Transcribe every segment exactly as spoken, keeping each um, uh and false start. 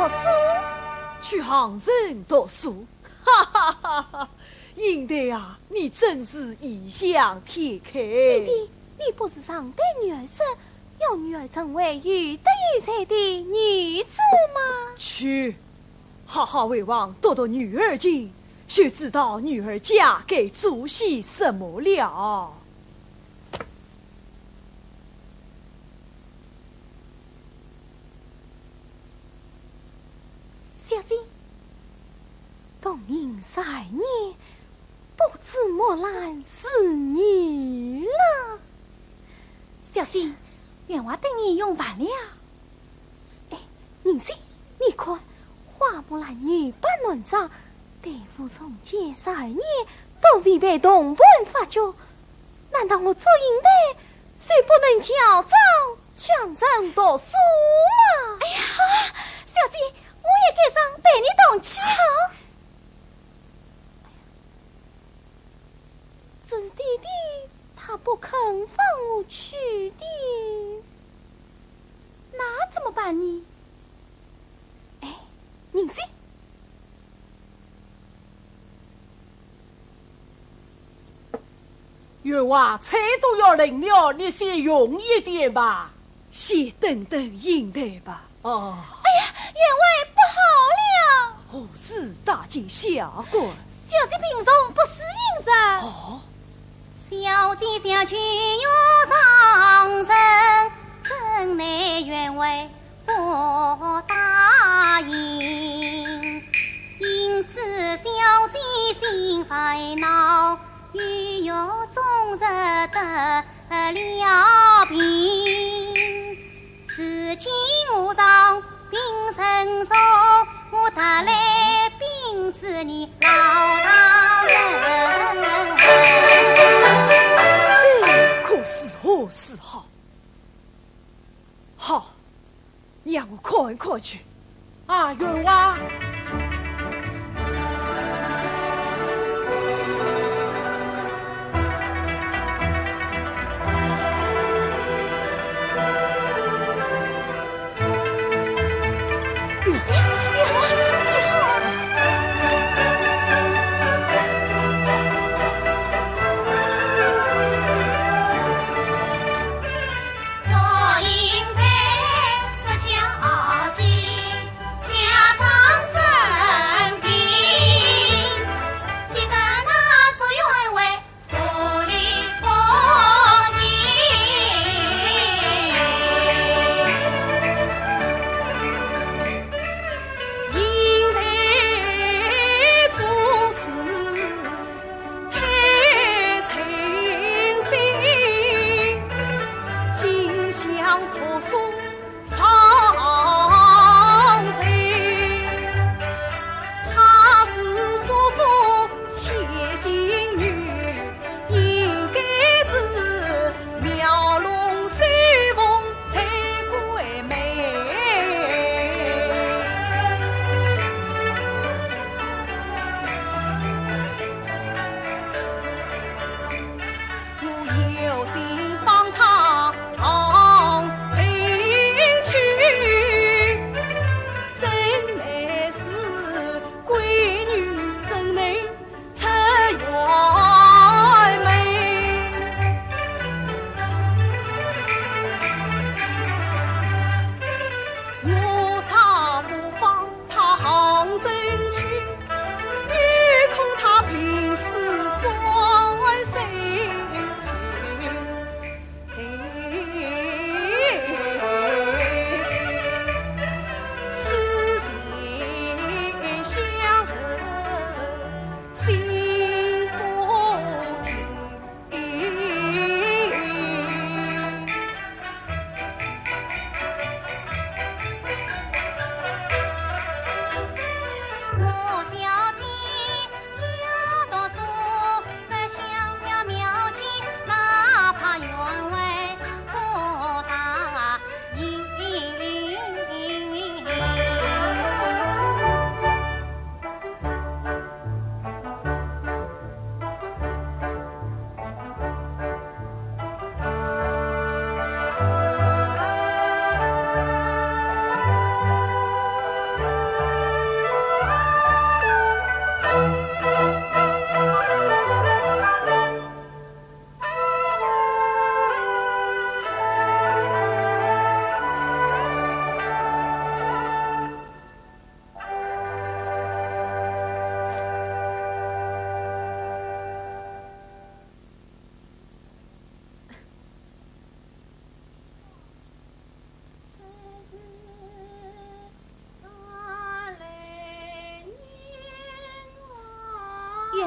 书？去杭城读书？哈哈哈哈！英台啊，你真是异想天开。爹爹，你不是常对女儿说，要女儿成为有德有才的女子吗？去，好好为王读读女儿经，就知道女儿家该做些什么了。 小姐，同行十二年，不知木兰是女了。小姐，员外等你用饭了。哎，银心，你看，花木兰女扮男装，队伍从前十二年都未被同伴发觉，难道我祝英台就不能乔装 上场读书嘛。哎呀，好啊，小姐，我也跟上陪你同去。好。只是爹爹他不肯放我去的。那怎么办呢？哎，银心， 员外，菜都要冷了，你先用一点吧。先等等英台吧。哦。哎呀，员外不好了！何事大惊小怪？小姐病重，不适应哉。哦。小姐小姐又上身，怎奈员外 不答应，因此小姐心烦恼，又要终日得了病。如今我上病身重，我特来禀知你老大人。这可是何事好？好， 让我看看去。啊，员外！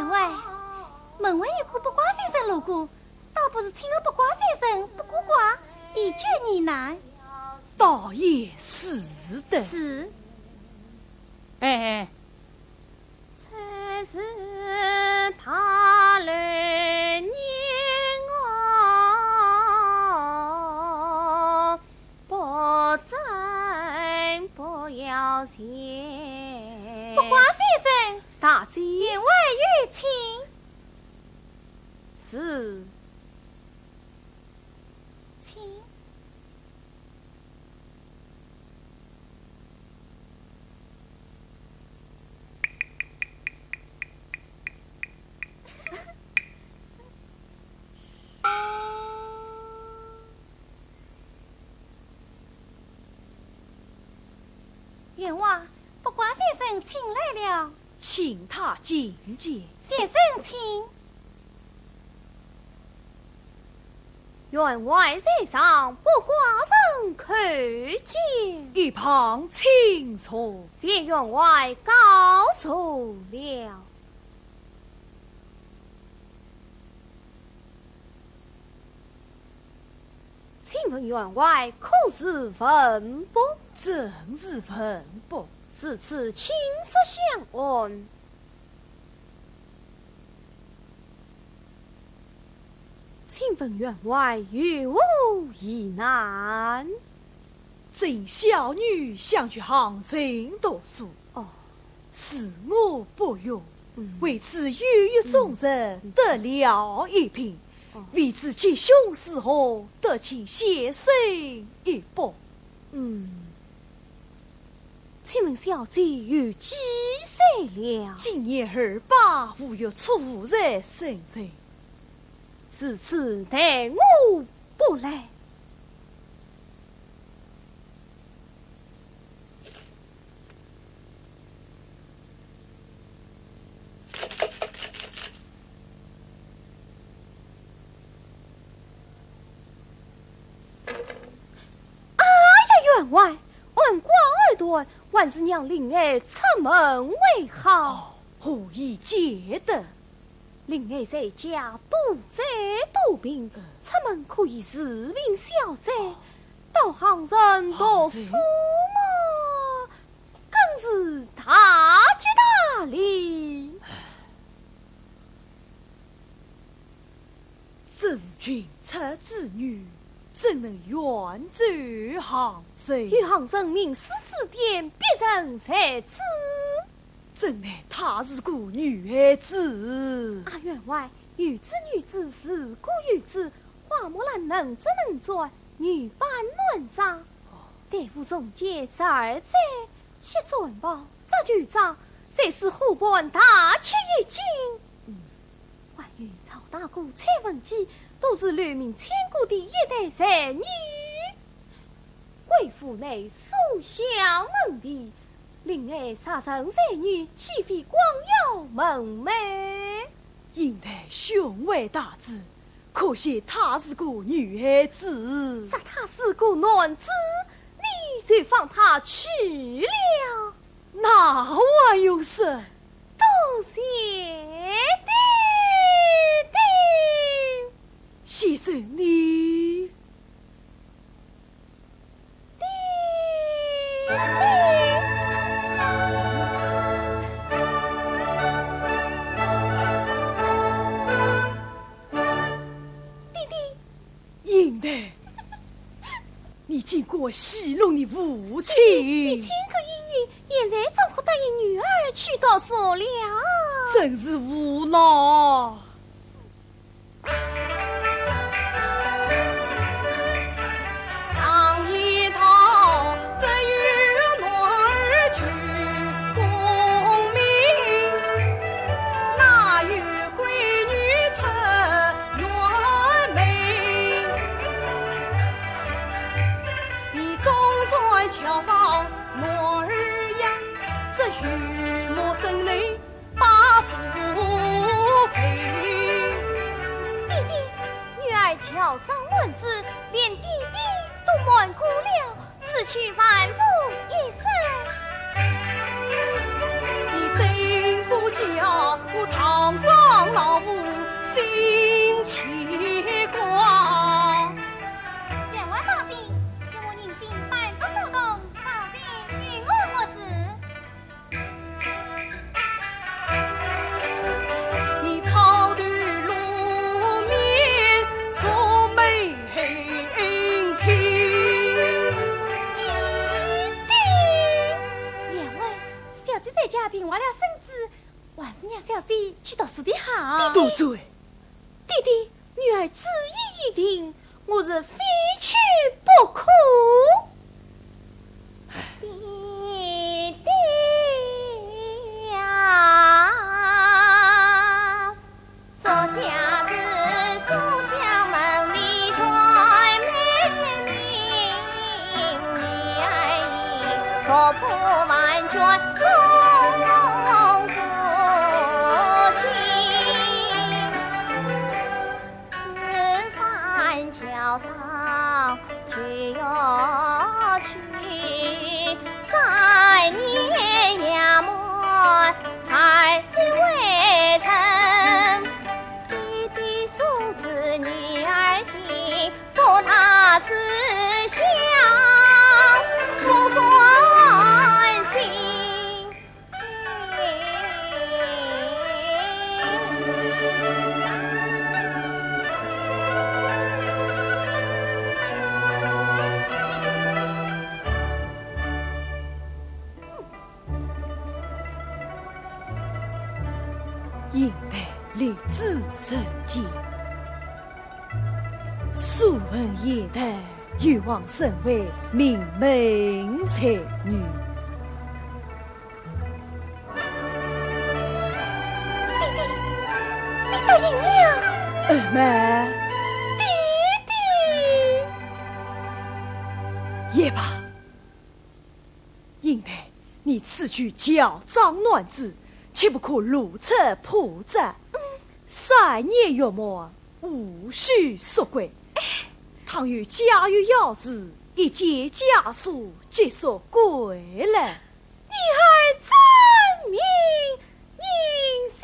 喂，门外有个卜卦先生路过，倒不如请个卜卦先生卜个卦，以解疑难。倒也是的。是。哎，哎， 卜卦先生，大姐。员外有请。是。请。 员外，卜卦先生请来了。请他觐见。先生请。员外在上，卜卦人叩见。一旁请坐。谢员外告坐了。 请问员外可是文博？正是文博。如此请说详案。请问员外有何疑难？ 这小女想去杭城读书，哦。是我不用，嗯。为此有意中人得了一病，哦。未知吉凶如何，得请先生一卜。嗯。请问小姐有几岁了？今年二八，五月初五日生辰。如此待我 卜来。哎呀，员外，按卦而断，还是让令爱出门为好。哦，何以见得？ 令爱在家多灾多病，出门可以治病消灾，到杭城读书嘛，更是大吉大利。这是群臣之女，怎能远走杭州？有杭州名师指点，必然才知。 怎奈她是个女孩子。啊，员外，有子女子，是个有子，花木兰能折能转，女扮男装。哦。待父重建十二载，歇战袍，着旧装，才是伙伴大吃一惊。嗯。还有曹大哥、蔡文姬，都是留名千古的一代才女。 贵府内书香门第，令爱杀人才女，岂非光耀门楣？因待兄为大志，可惜她是个女孩子。杀她是个男子，你就放她去了。 那还用说？多谢爹爹。先生你。爹爹。爹爹。 应的。你竟敢戏弄你父亲！你千口应允，现在怎可答应女儿去读书了？真是无奈。常言道，只有男儿求功名，哪有 闺女出远门，你总算叫上男儿呀，这榆木怎能把竹陪？爹爹，女儿乔装男子，连爹爹都瞒过了， 此去万无一失。你怎不叫我唐僧去读书的好。闭嘴！爹爹，女儿主意已定，我是非去不可。爹爹呀！ 应待立志成家，素闻现代有望成为名门才女。爹爹，你答应了？二妹。爹爹。也罢， 应待你此举巧囊难置，切不可露出破绽。三年月满，无需速归。倘有家有要事，一件家书即速归来。女儿遵命，宁心。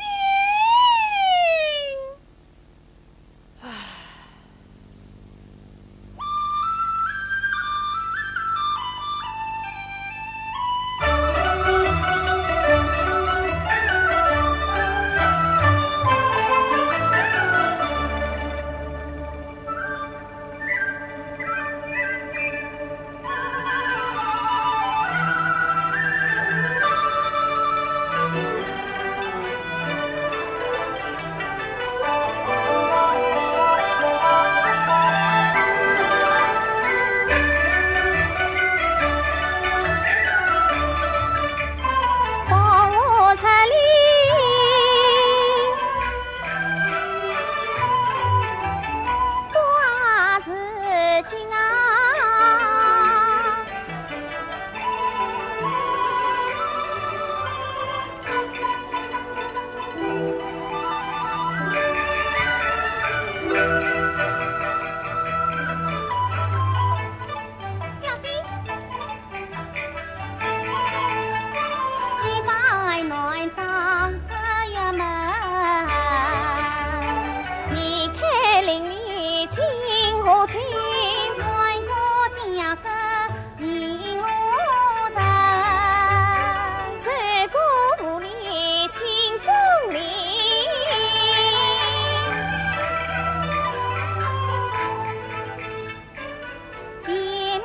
前面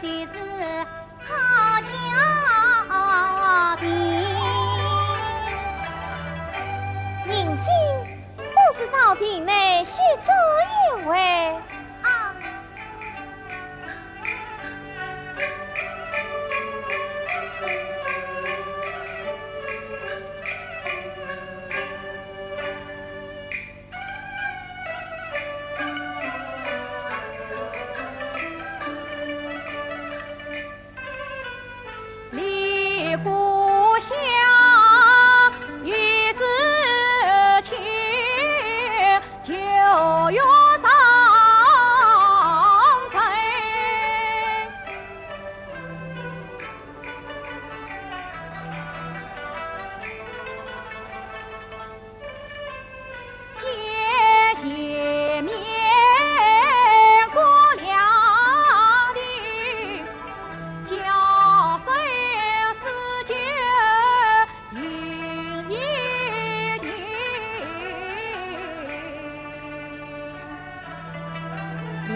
就是草桥亭。迎亲，不如到亭内歇坐一会。啊。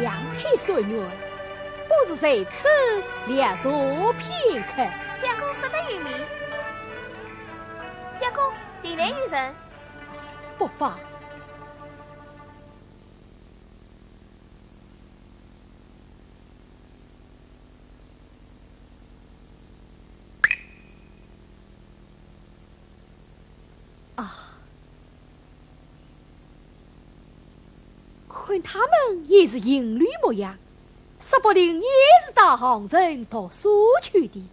两腿酸软，不如在此略坐片刻。相公说得有理。相公，亭内有人。不妨。啊，看他们也是行旅模样，说不定也是到杭城读书去的。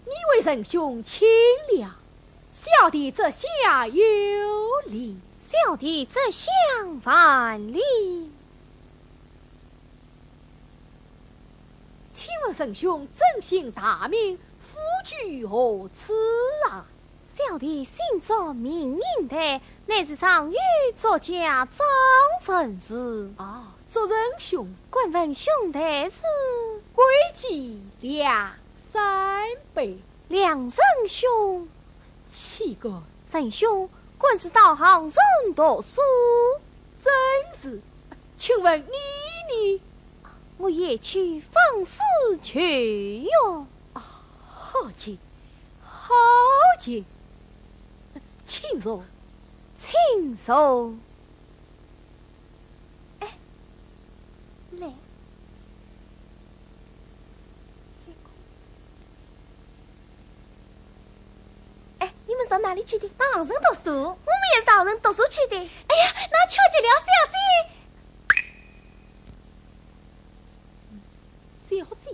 你为仁兄请了，小弟这厢有礼。小弟这厢万礼。请问仁兄尊姓大名，府居何处啊？小弟姓祝，名银台，乃是上元祝家庄人氏。啊，祝仁兄。敢问兄台是？贵几两三百。 梁仁兄。岂敢。仁兄，敢是到杭城读书？正是。请问你呢？我也去访师求学。啊，好极，好极。请坐。请坐。 哎，来。哎，你们上哪里去的？到杭城读书。我们也是到杭城读书去的。哎呀，那巧极了，小姐。小姐。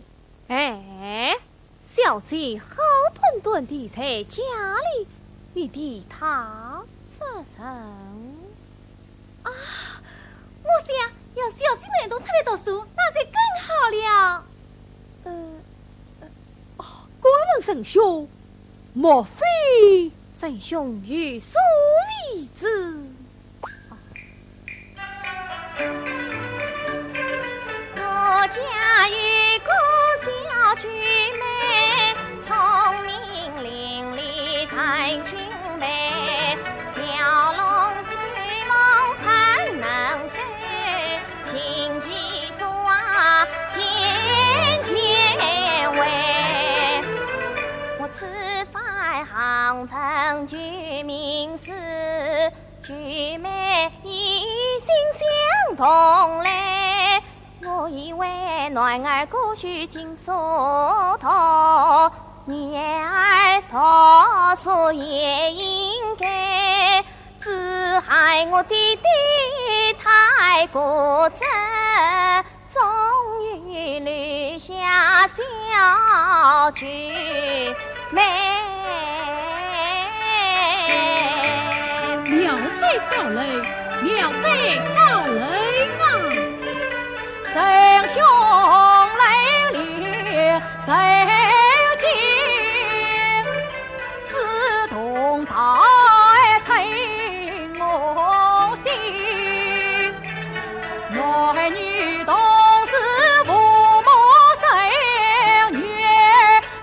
哎， 小姐好端端地在家里，你替她作甚？啊，我想要小姐能同出来读书，那就更好了。呃，呃，哦，敢问仁兄，莫非？仁兄有所未知。 我家有个小舅妹，聪明伶俐才俊美，雕龙绣凤才能手，琴棋书画件件会。我此番杭城求名师， 舅妹一心相同来，我以为男儿歌书经书读，女儿读书也应该，只害我爹爹太固执， 终于留下小舅妹。妙哉高楼，妙哉高楼啊！仁兄来了，受惊。 自动带在我心。男女同是父母生，女儿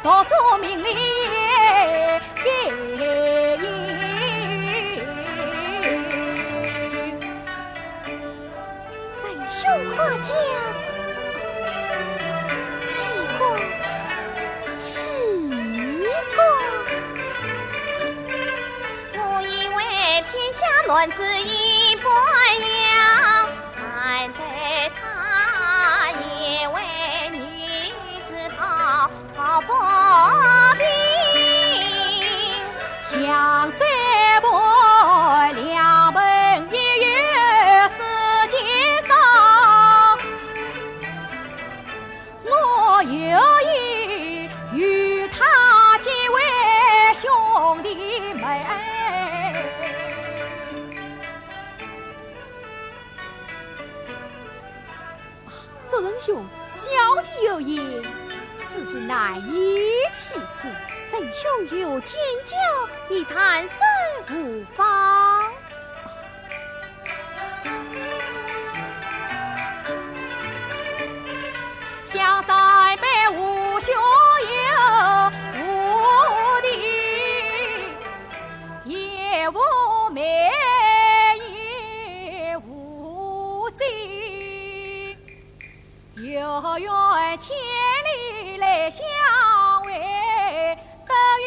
读书名利也该应。仁兄夸奖，岂敢，岂敢。我以为天下男子一般样，难得她也为女子抱抱不平。想这般两盆一月世间少，我有意与她结为兄弟妹。 祝仁兄，小弟有言，只是难以启齿。仁兄有何见教，你坦率无妨。想三杯无兄友，无弟 也无妹也无姐，有缘千里来相会，得与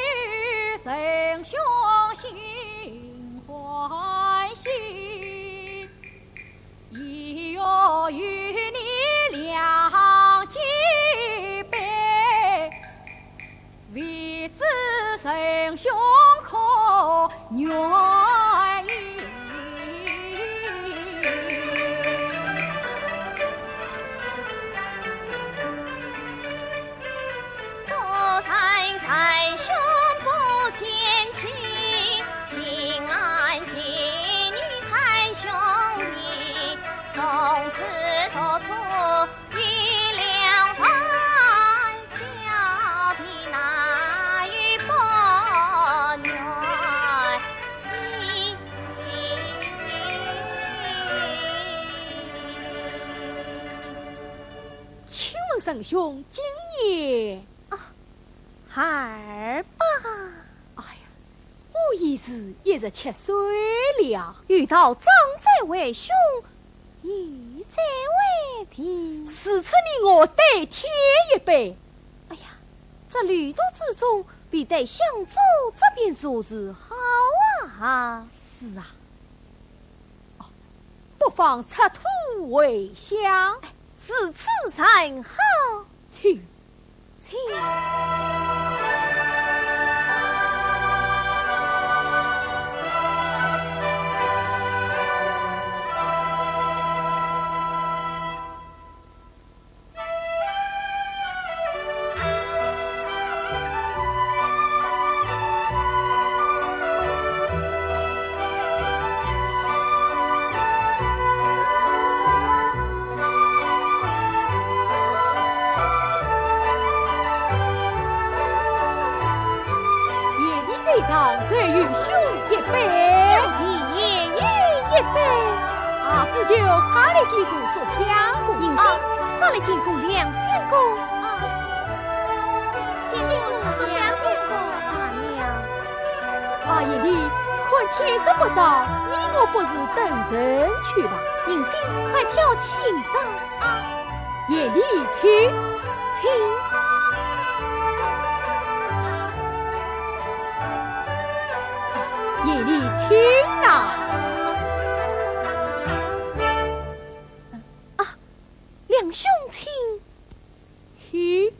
仁兄相与你两举杯，为子成兄可愿饮。 多谢三兄不见情，今晚见你三兄的，从此读书有两番，小弟哪有不愿意。请问三兄今年？啊， 二八。哎呀，我已是一十七岁了。有道长者为兄，幼者为弟。如此你我对天一拜。哎呀，这旅途之中，比待相助这便如何好啊！是啊。哦，不妨出土回乡。哎，如此甚好。请。 请。贤弟在上，谁与兄一杯？小弟也有一杯。啊，四舅，快来见过祝相公。银心，啊，快来见过梁相公。啊，见过祝相公。罢了。啊，贤弟，看天色不早，你我不如登城去吧。银心，快跳起行装。 贤弟请。请。贤弟请呐。啊，梁兄请。请。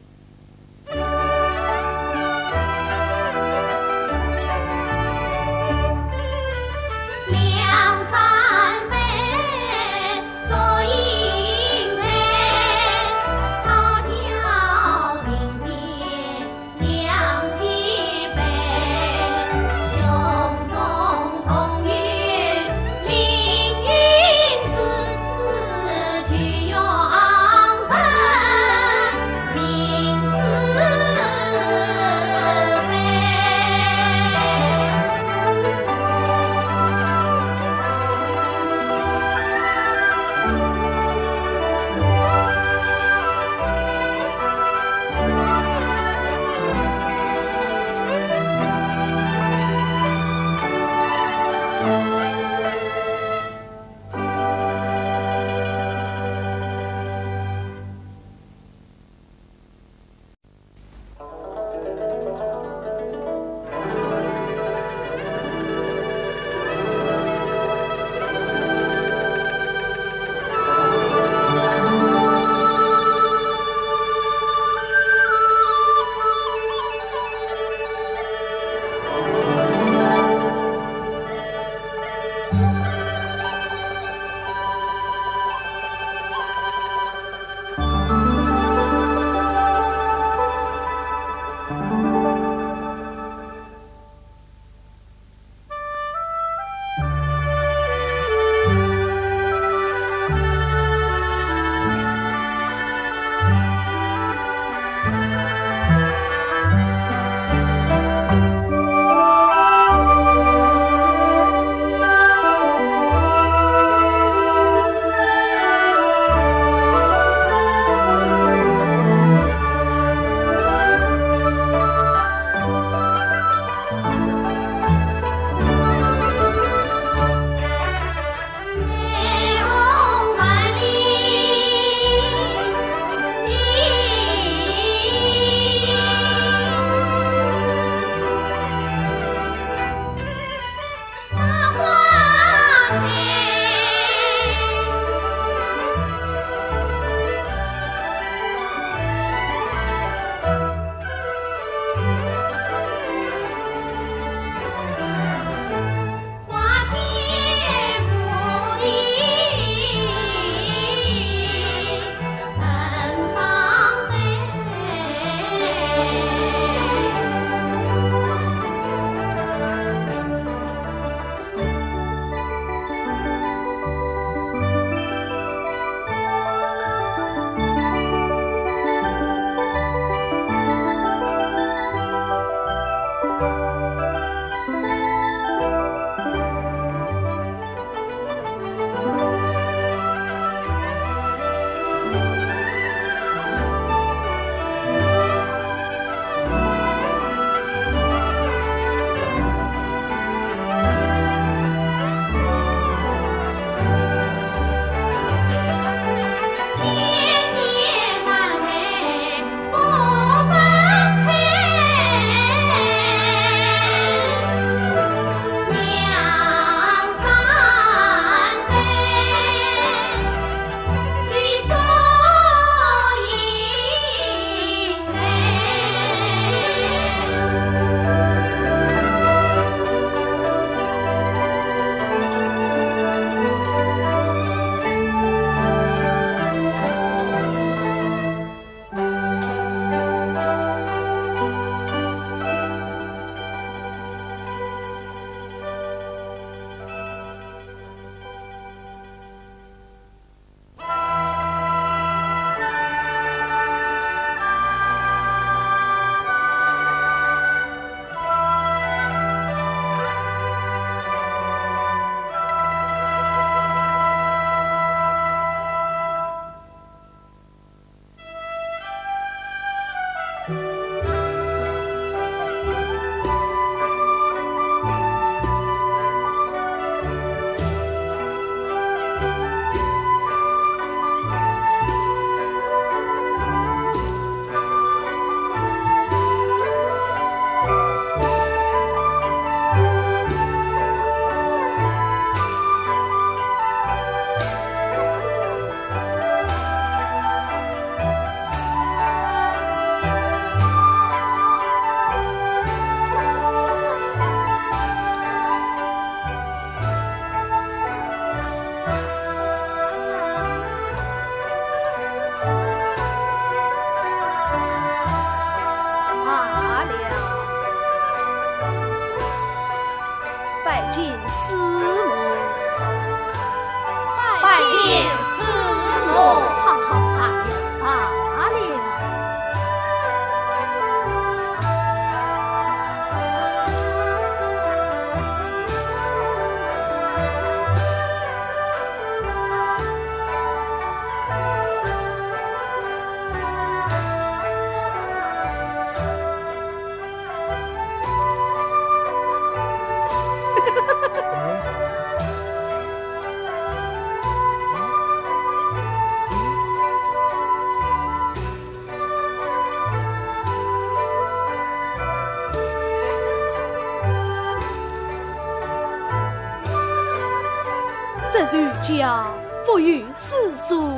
传家不遇世俗，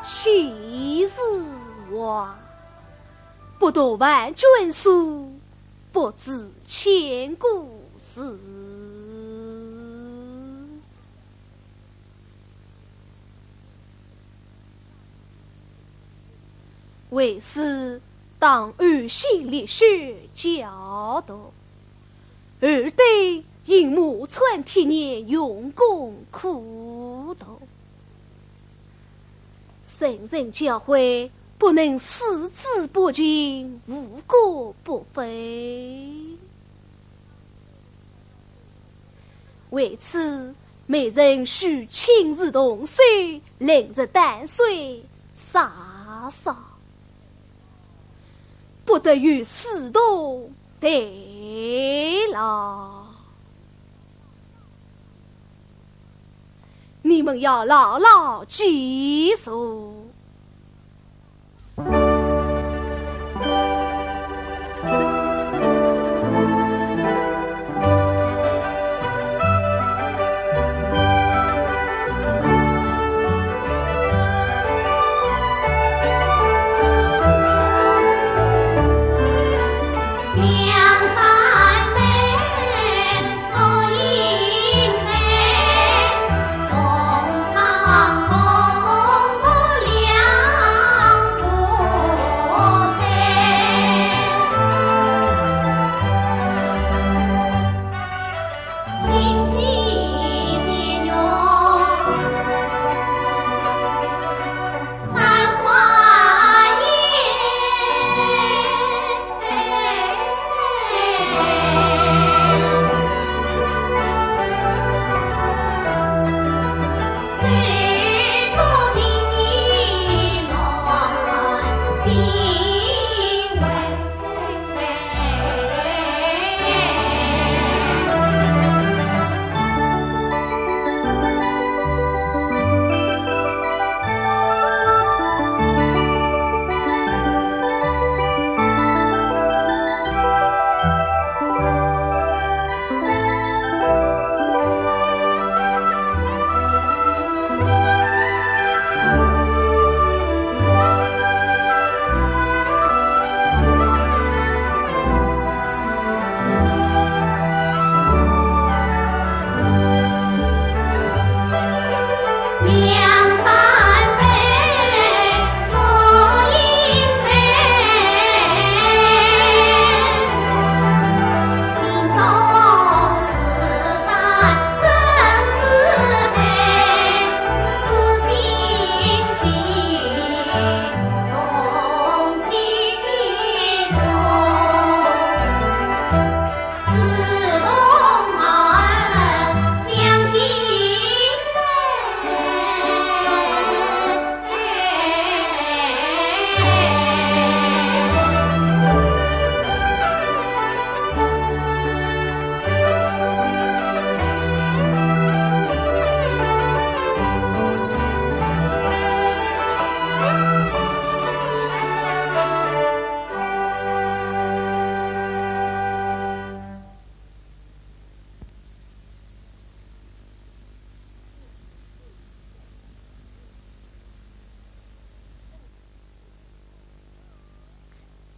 岂是话？不读万卷书，不知千古事。 为师当呕心沥血教读，尔等隐没穿天眼，用功苦读。圣人教诲，不能视之不见，无过不非。 为此，每人须亲自动手，淋湿淡水洒扫，不得与书童对劳。你们要牢牢记住。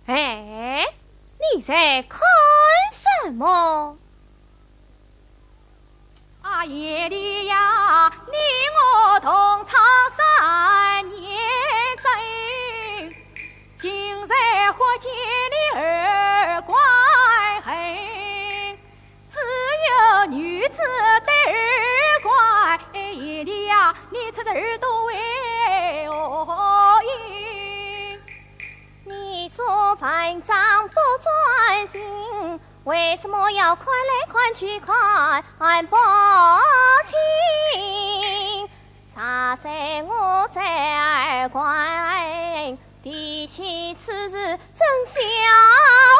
哎，你在看什么？啊，贤弟呀，你我同窗三年整，今日忽见你二官横。 只有女子对二官，贤弟呀，你出此言多为何因？你做文章不专心，为什么要看来看去看不清？ 常在我在二官，提起此事真笑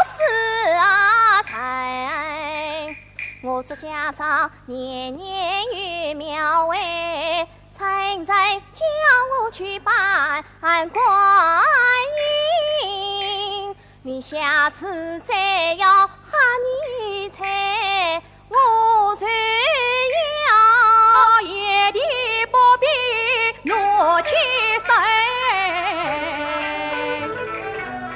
死啊人。我做家长年年有庙会，常常叫我去拜观音。你下次再要喊你猜，我就要。啊，贤弟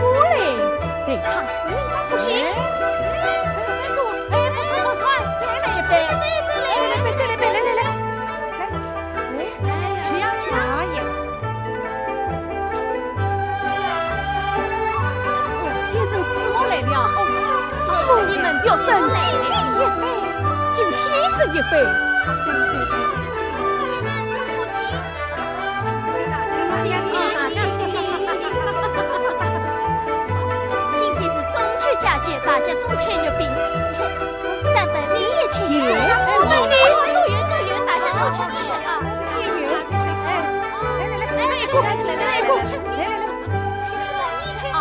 过来，对他。哎，不行。哎，哎，不算，不算，再来一杯。对，对，再来一杯。来，来，来，再来一杯，来，来，来。来，请呀，请呀。哎呀。哦，先生，师母来了。师母，你们要敬礼一杯，敬先生一杯。 今天是中秋佳节，大家多吃月饼，吃三本你也请。谢谢。多有多有，大家多吃多吃啊。哎，来来来，来一口，来一口，来来来，啊。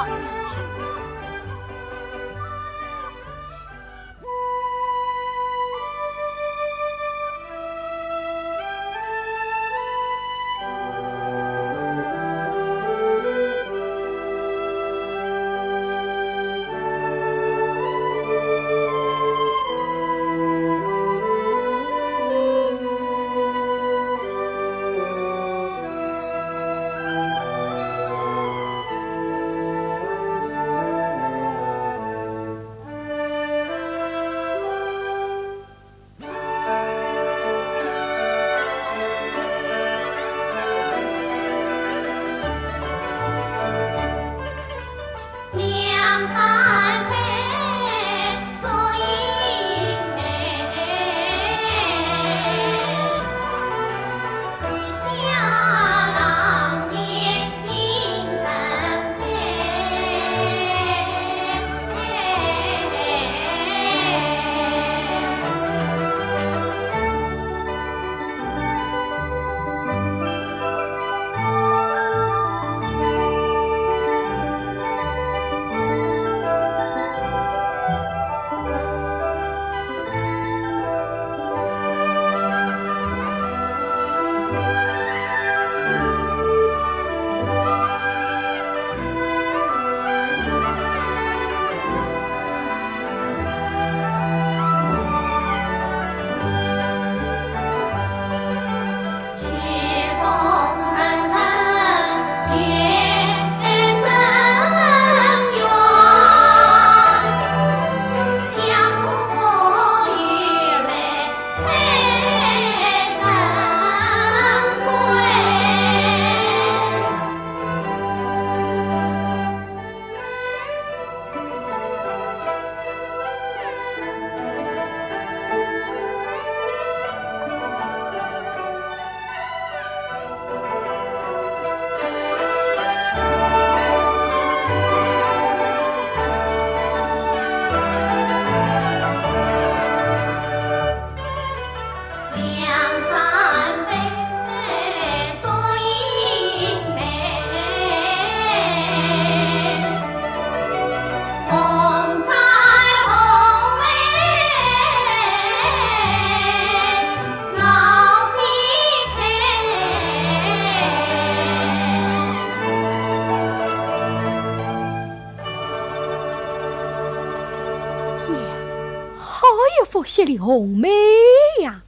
些的红梅呀。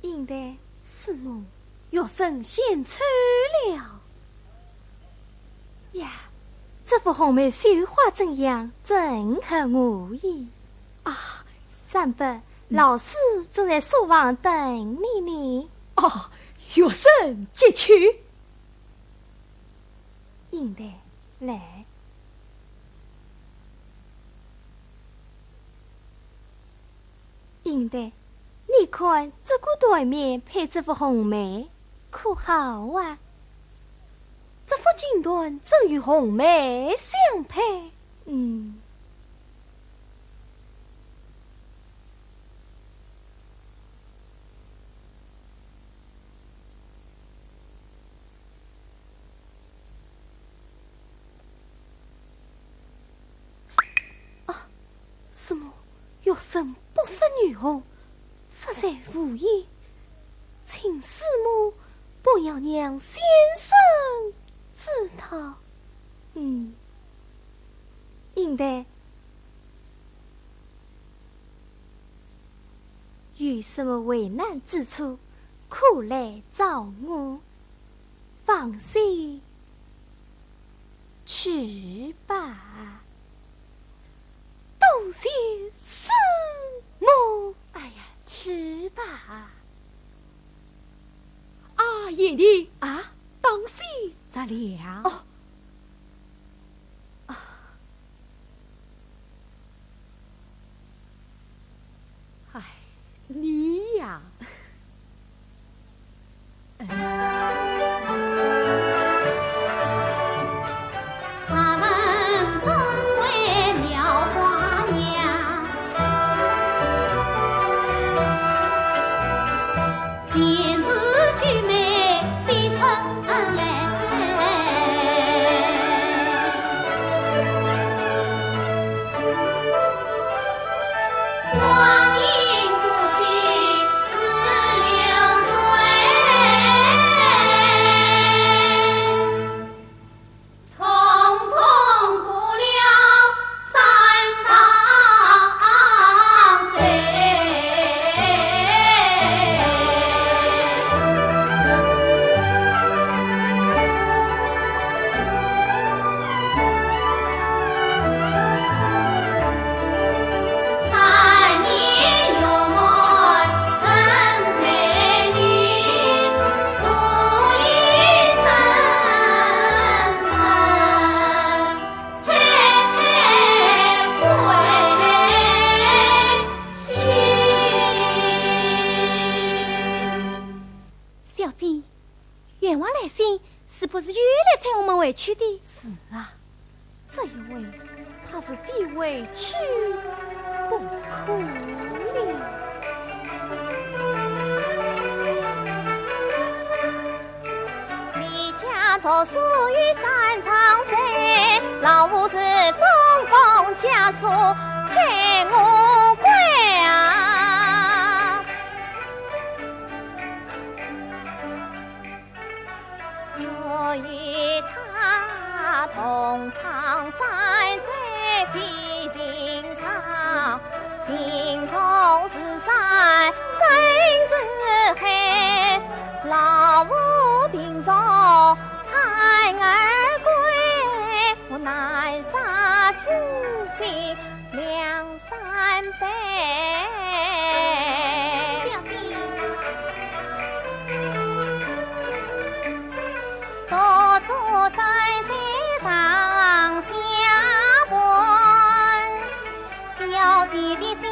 应台。师母，学生献丑了。呀，这幅红梅绣花怎样，正合我意。啊，三伯，老师正在书房等你呢。哦，学生即去。 应台，来。应台，你看这个缎面配这幅红梅，可好啊？这幅锦缎正与红梅相配。嗯。 啊，师母，学生不识女红，实在无意，请师母不要让先生知道。嗯，应台， 有什么为难之处，可来找我。放心，去吧。多谢师母。哎呀，去吧。啊，贤弟。啊？当心着凉。哦。啊。 哎，你呀。小姐， 冤枉来信，是不是又来催我们回去的？是啊，这一回怕是非回去不可了。离家读书有三长志，老夫是封公家属，催我归啊。 我与他同窗三载非寻常，情重似山深似海，老夫病重盼儿归，我难舍此心两 三杯。小姐。读书三载上下本，小姐的心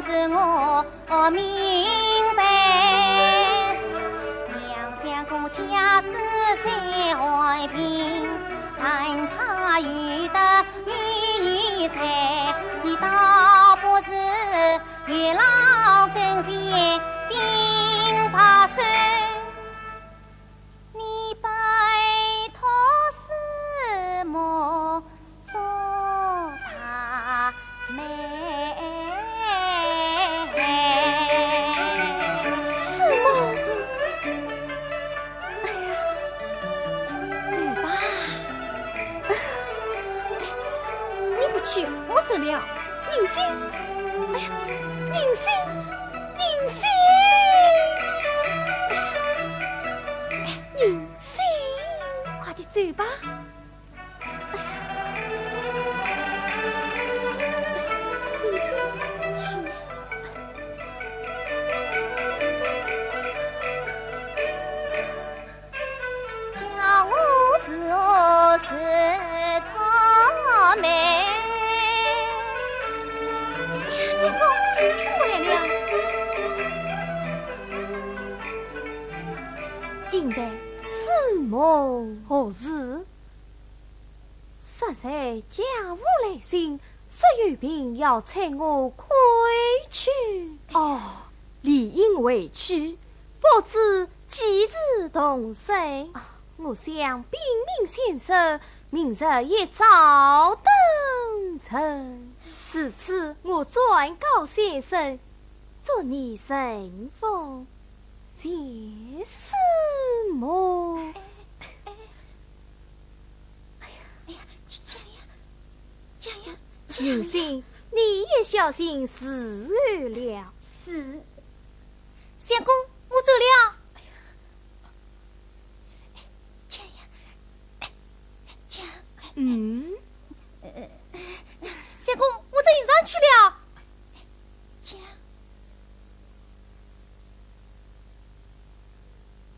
事我明白。娘想过家世虽寒贫，但她有德 有才，你倒不如与老跟前顶把手。你拜托师母做大媒。师母。 走吧。你不去，我走了。银心。哎呀，你银杏，银杏，银杏，快点走吧。银杏，去。 叫我如何是他们？哎呀，相公，师母来了。应台，师母何事？适才家父来信，说有病要催我回去。哦，理应回去，不知 几时动身？啊，我想禀明先生，明日一早登程。如此我转告先生，祝你顺风，谢师母。哎呀，这，这样，这样，这样呀。银杏，你也小心伺候了。是。相公，我走了。 这样，哎，这样，哎，嗯？相公，我到营上去了。这样。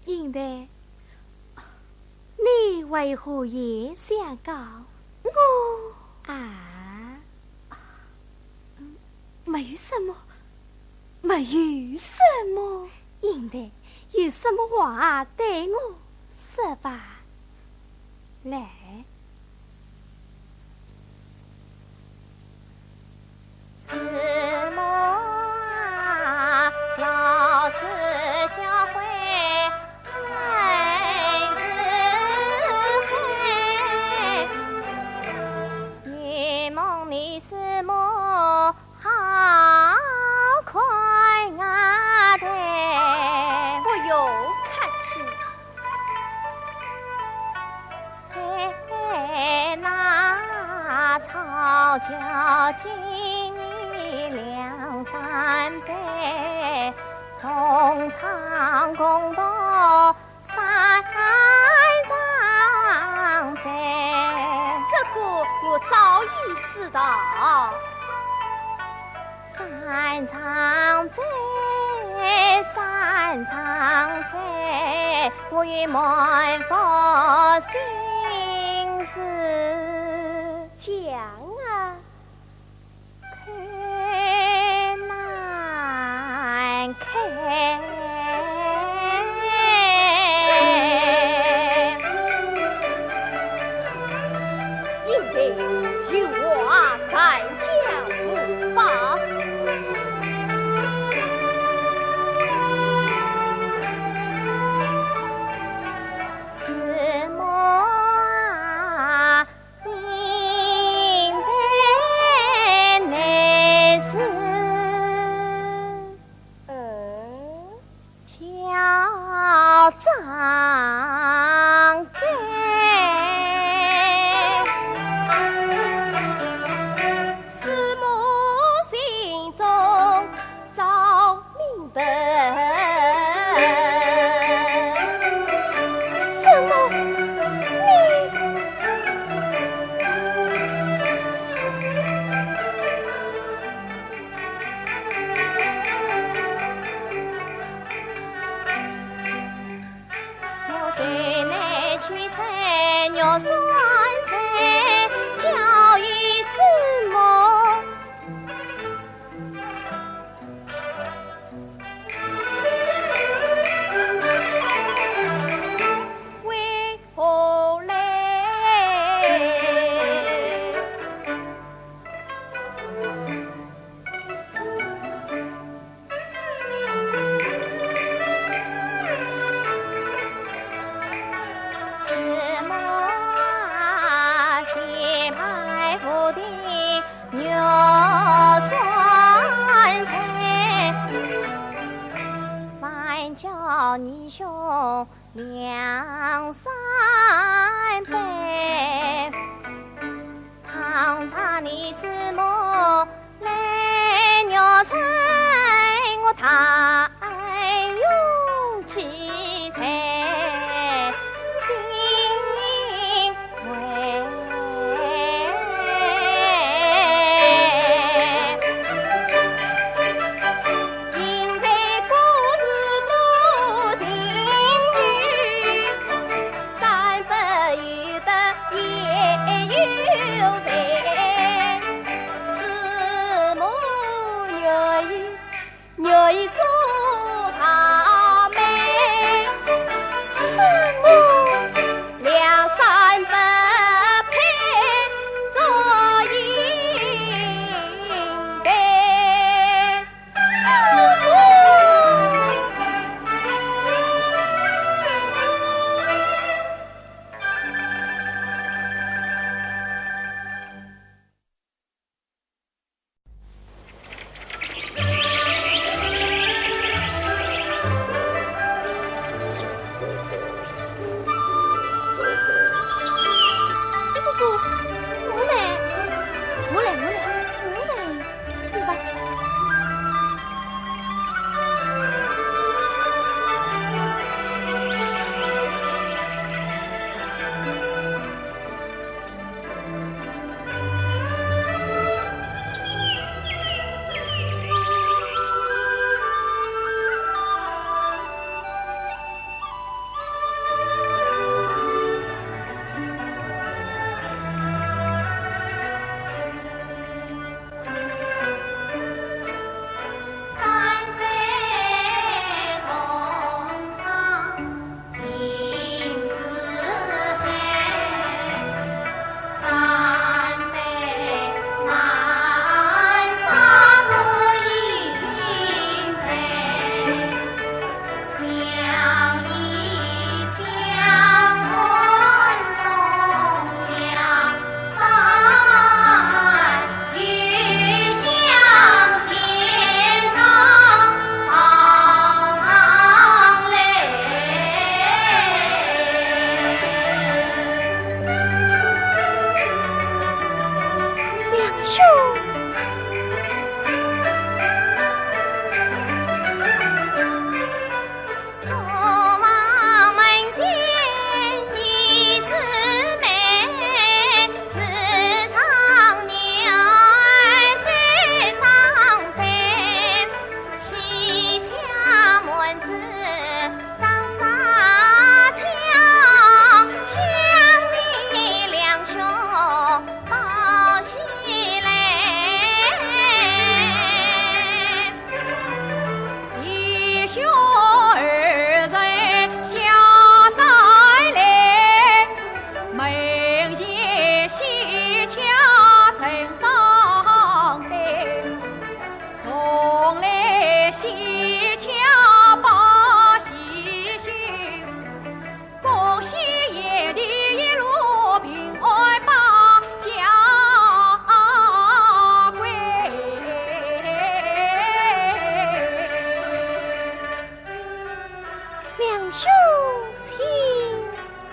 应台，你为何也想告？我？啊？没什么，没有什么。应台，有什么话对我说吧。来。 不用客气。这个我早已知道。讲啊。 应该有话敢讲无妨。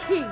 听。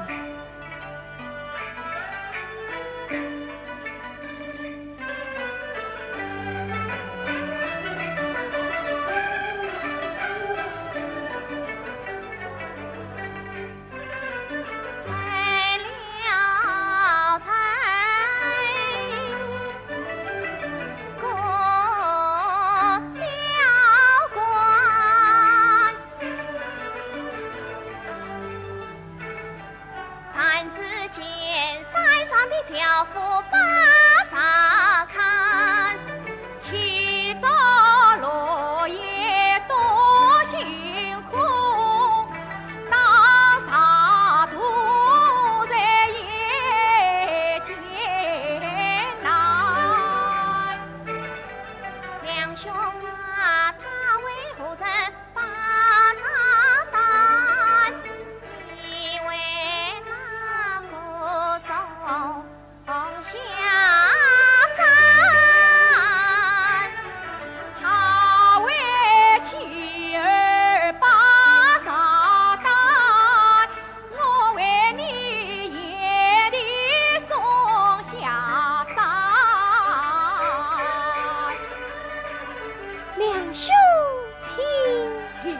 梁兄，请。请。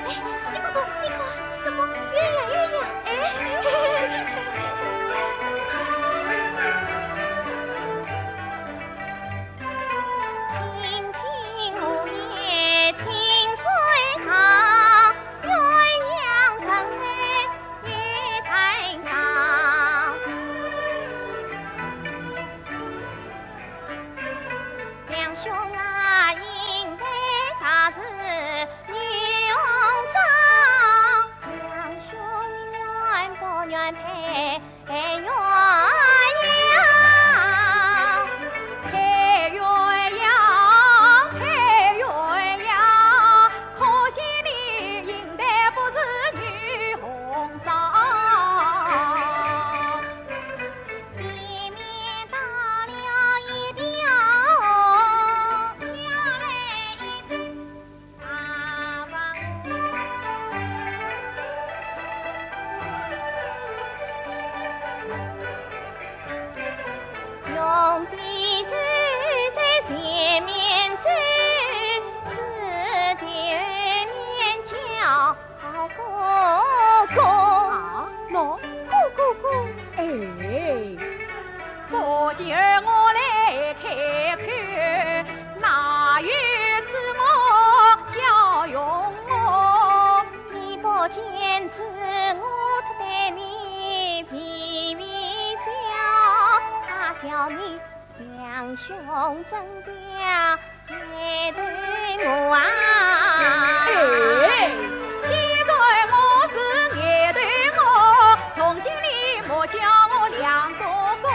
哎，四季姑姑，你看，什么？鸳鸯，鸳鸯，哎。啊，喏，姑姑姑。哎。哎，既然我是鼋头目，从今你莫叫我梁哥哥。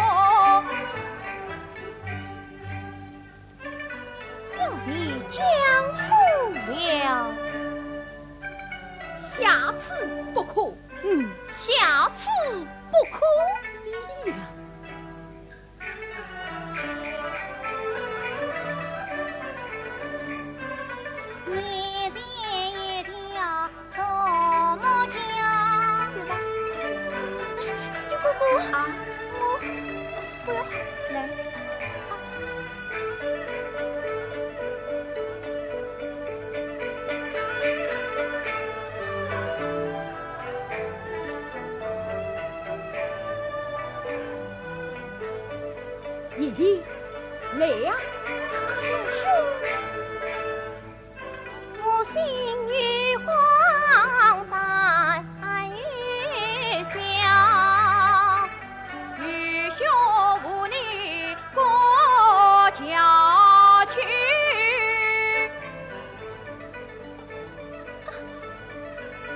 你讲错了。下次不可。嗯，下次不可。你呀。 走吧。四舅哥哥。啊。我不要。来。爷爷，来呀。阿兄。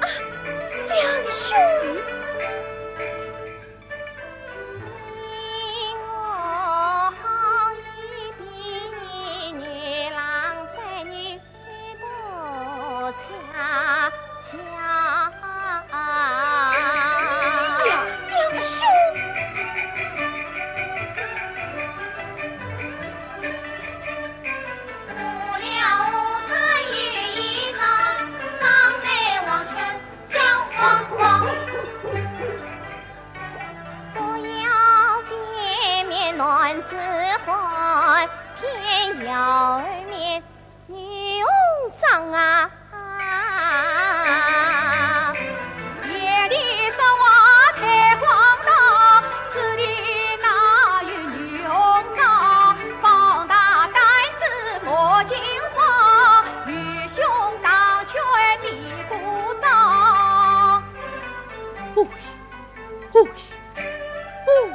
啊，梁兄。哎呀，梁兄！ 哦，哦，哦，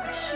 是。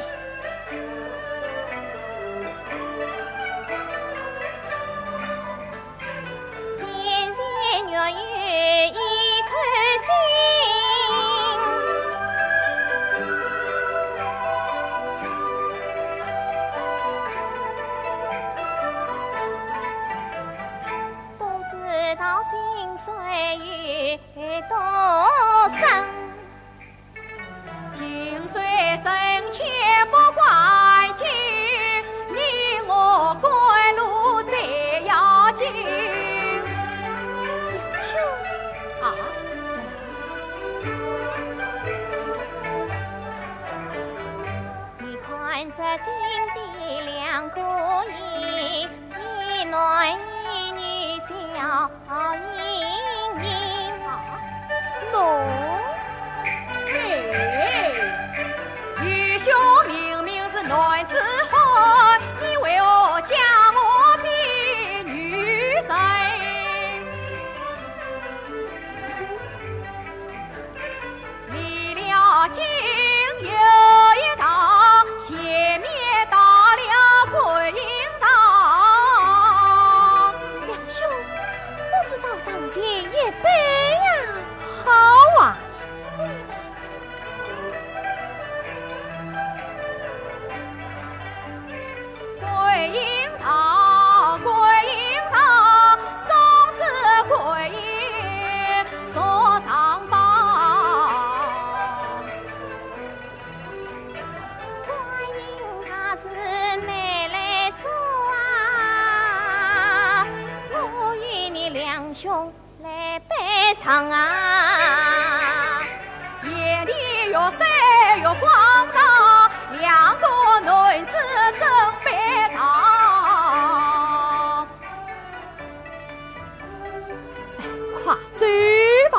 啊？啊？喏。哎。梁兄，不是到堂前一拜呀？好啊。快走吧。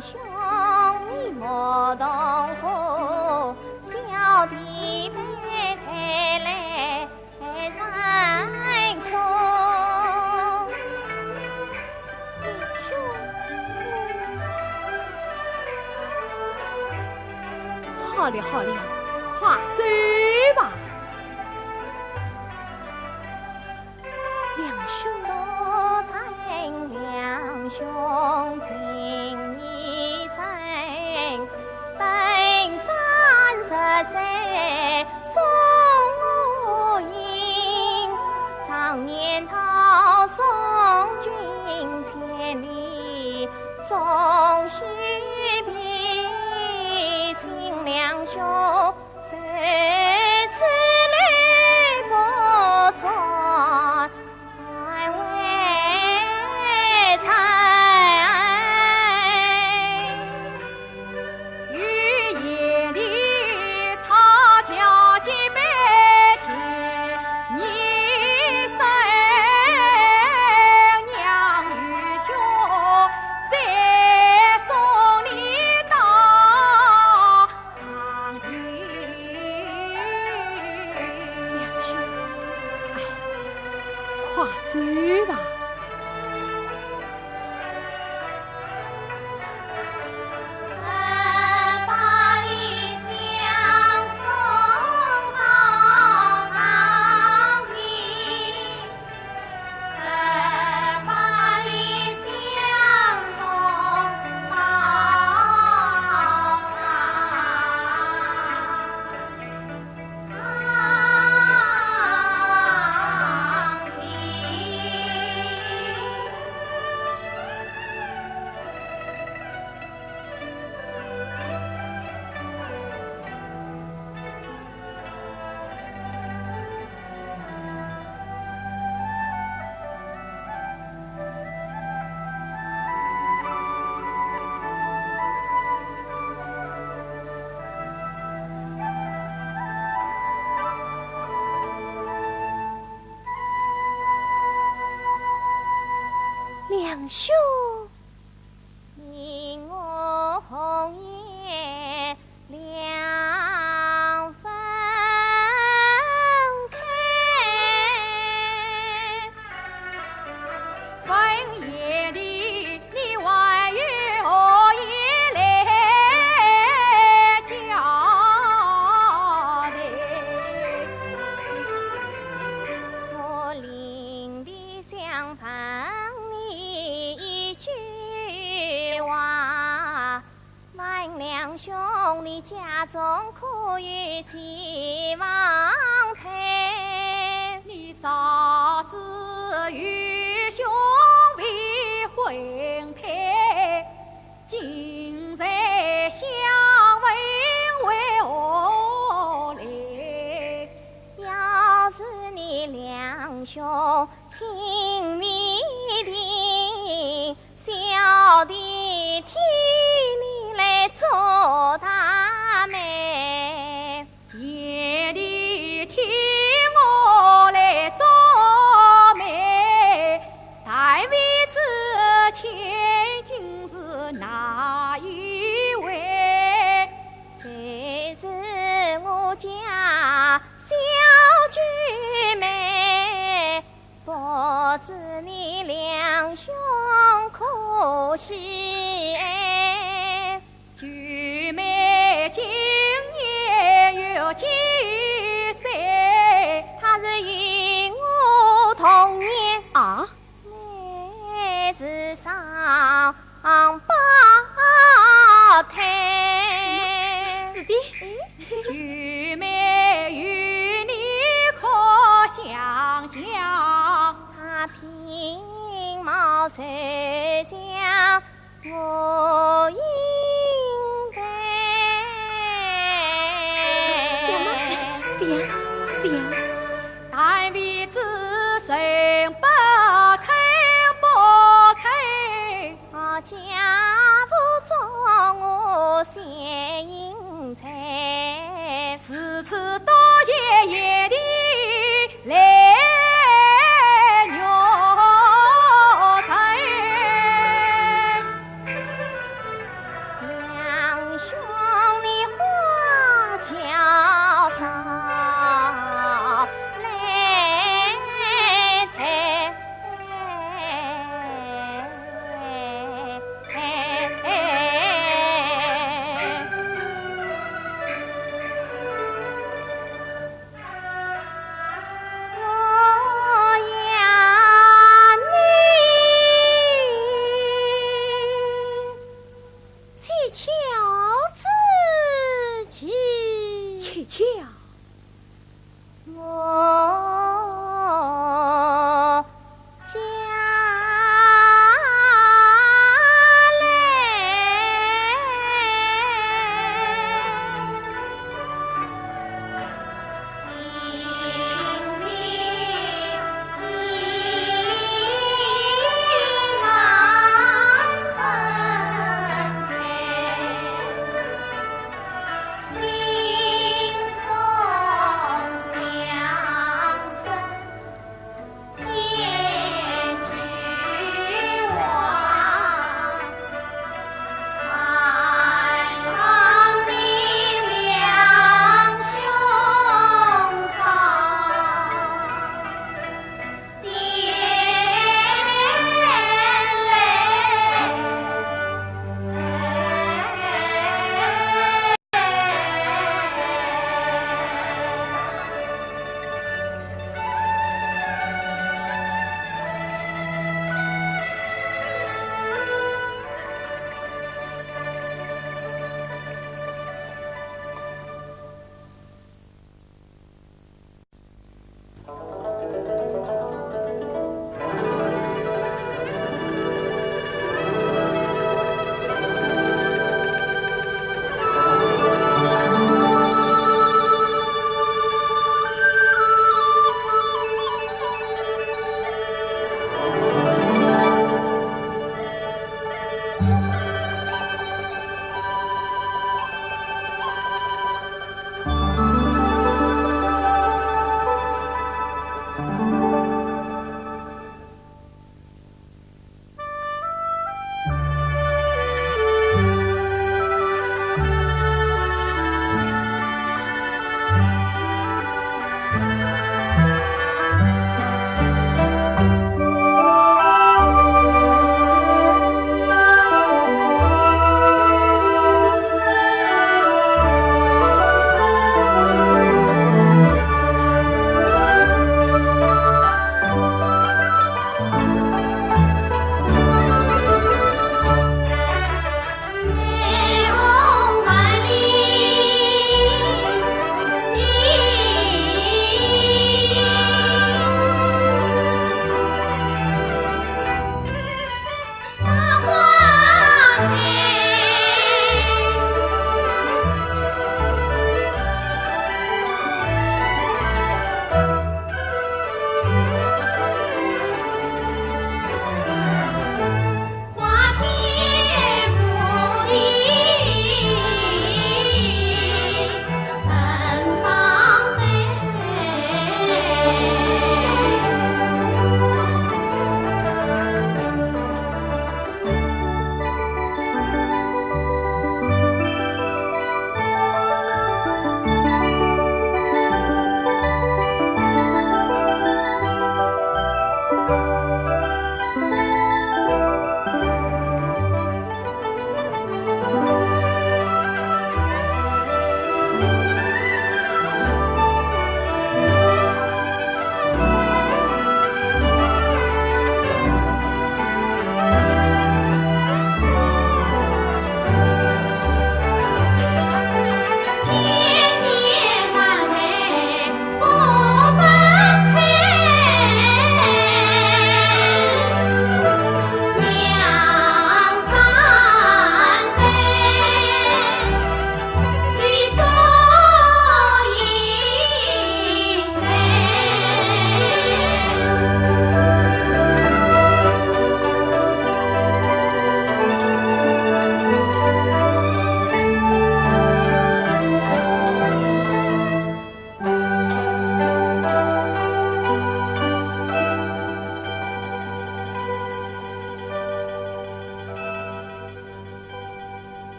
兄，你莫动火，小弟们才来认错。兄，好了好了，快走吧。 梁兄。多谢梁兄情义深，登山涉水送我行，常言道送君千里，终须别。请梁兄 谁知你不在，难为情。梁兄，哎，快走吧。梁兄。 你我红颜两分开。我临别 想问你一句话，问梁兄，你家中可有继房胎？你早知愚兄未婚胎， 今日相问为何来？要是你梁兄请你定，小弟替你来做大媒。 贤弟替我来做媒，但未知千金是哪一位？谁是我家小九妹？不知你梁兄可喜爱？ 九妹今年有几岁？她是与我同年。啊？乃是双胞胎。是的。九妹与你可相像？她平貌虽像 我应该。像吗？像，像。但未知人不肯不肯。啊，家父作我先行在。如此多谢贤弟 来玉成。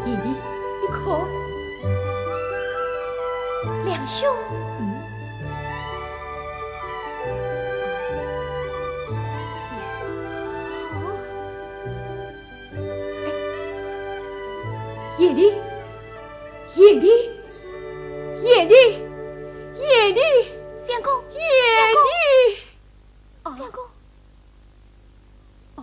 你，你看。梁兄。嗯。好。哎，贤弟，贤弟，贤弟，贤弟。相公，贤弟。相公。哦。相公。哦。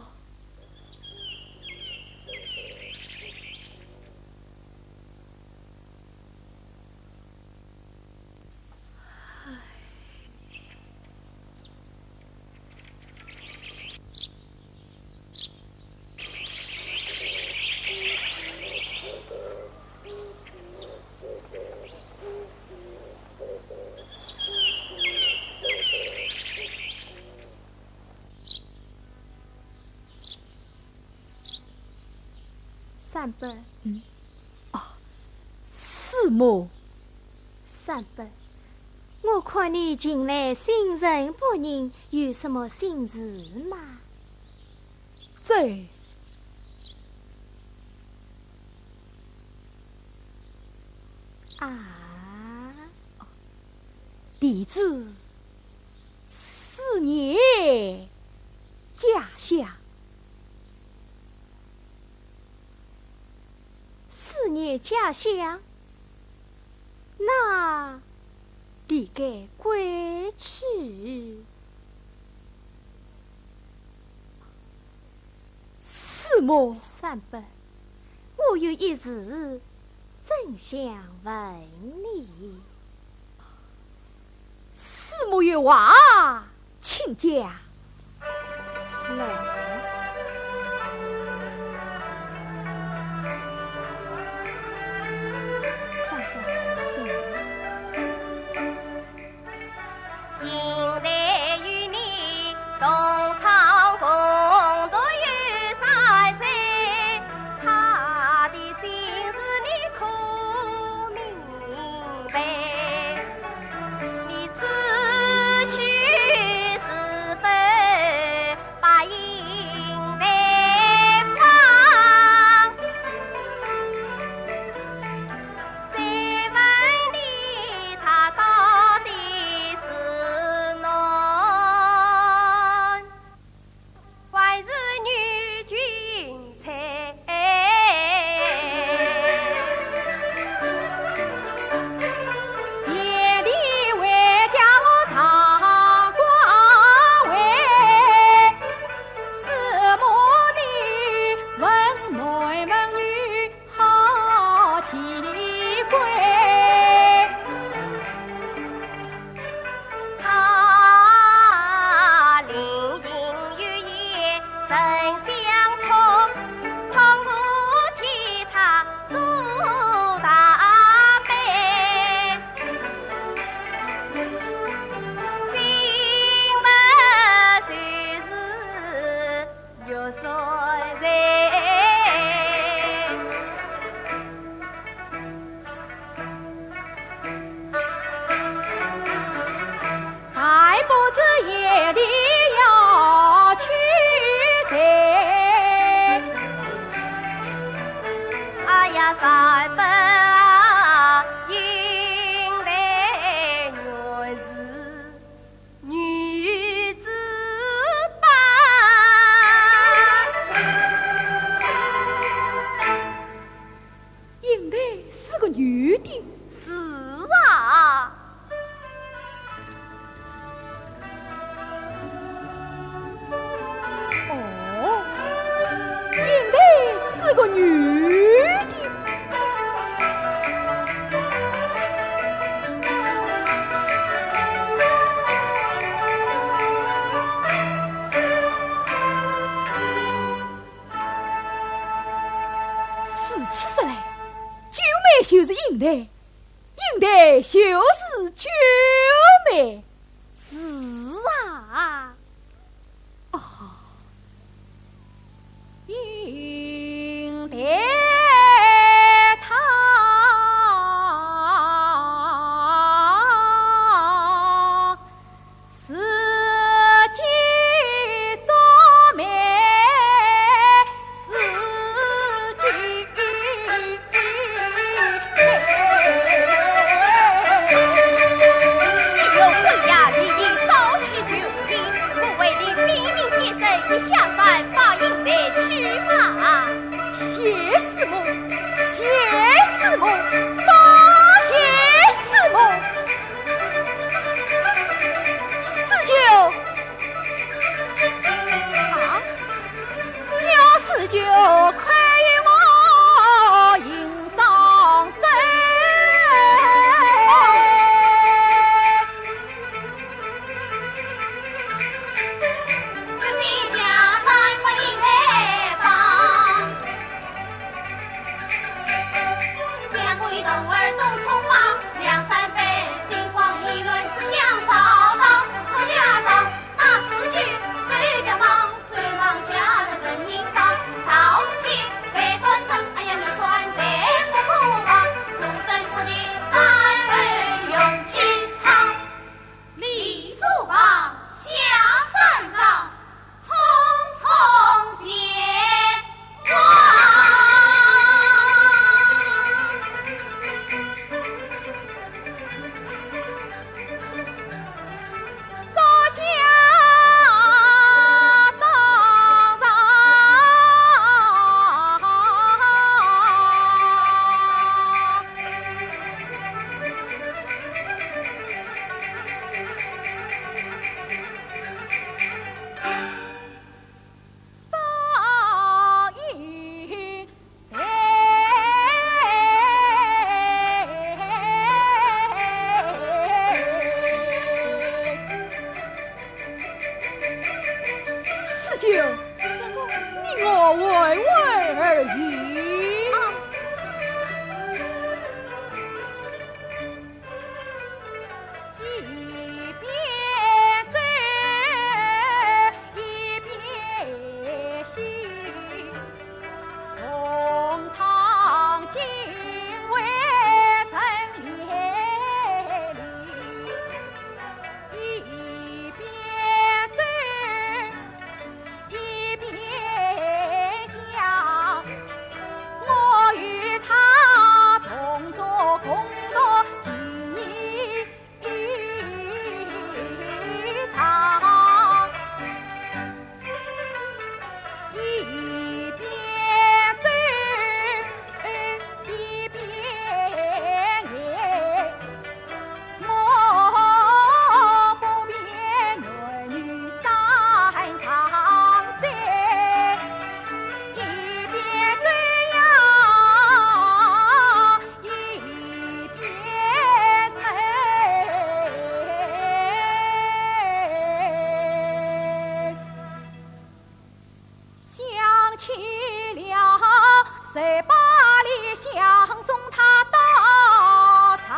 三伯。嗯。哦，师母。三伯，我看你近来心神不宁，有什么心事吗？这……啊？弟子思念家乡。 思念家乡，那你该归去。师母。三伯，我有一事，正想问你。 师母有话，请讲。来。三伯，请。 英台是个女的。是啊。哦，英台是个女的。 如此说来，九妹就是英台，英台就是九妹。是啊。哦。这个，你我玩玩而已。啊。一边走，一边行，同唱京味真连理。 一边走，一边想，我与他同坐共度今夜一场。一边走，一边念。 我不辨男女三长短，一边走呀，一边唱。想起了，谁把李香送他到茶。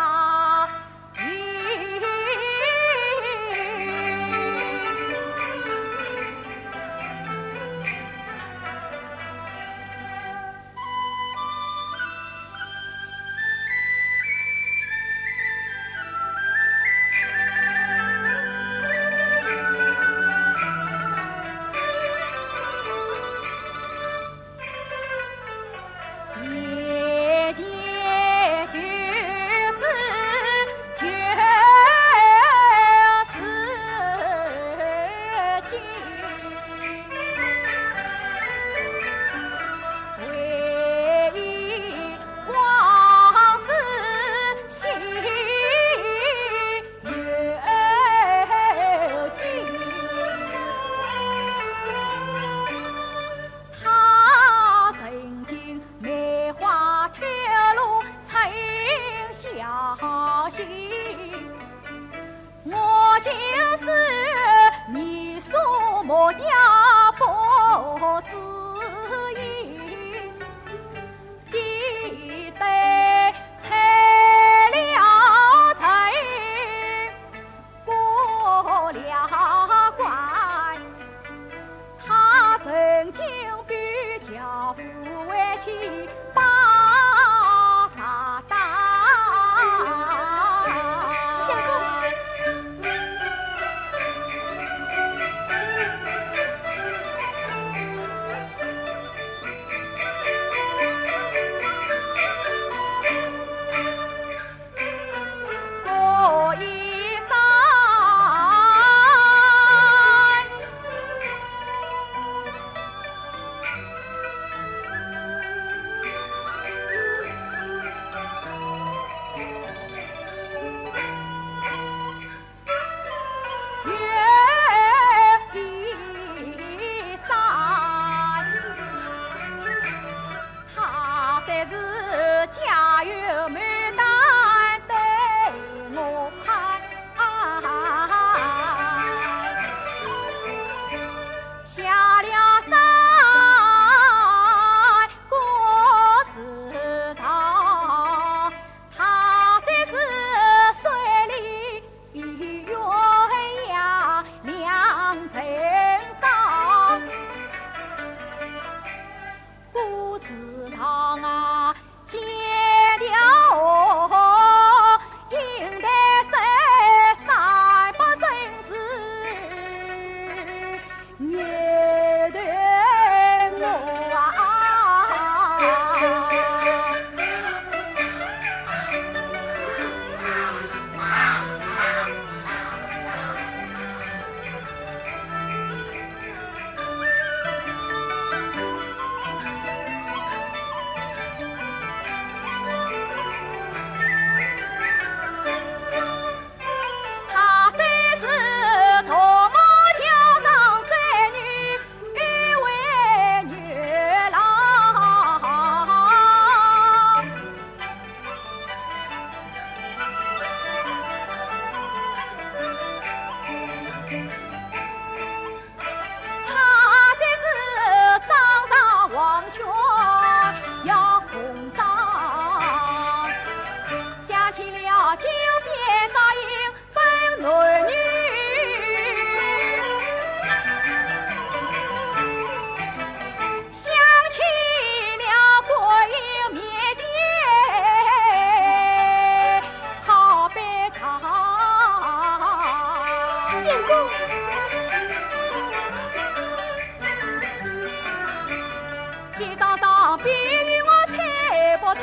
比喻我猜不透，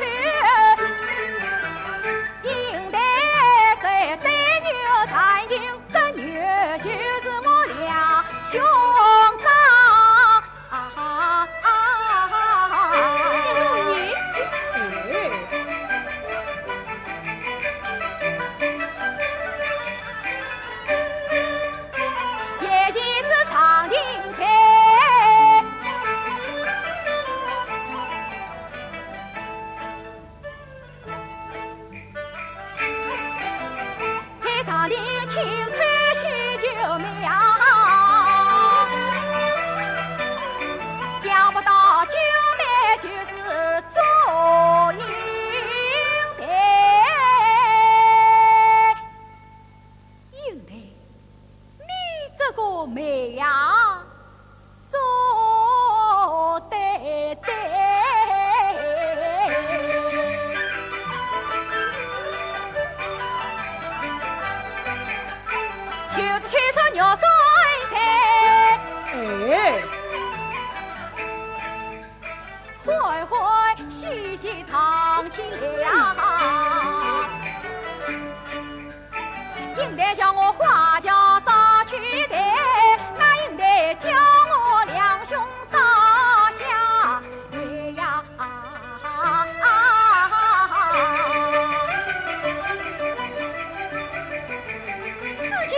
应得谁对牛弹琴，这牛就是我两兄长。啊啊啊！哎，也就是长亭在。 在场的请看许九妹呀，想不到九妹就是祝英台。英台，你这个媒呀， 做得对。就是去说玉山在，哎，欢欢喜喜唱起了。 英台叫我花轿扎去的，那英台叫我两兄扎下跪呀。四舅，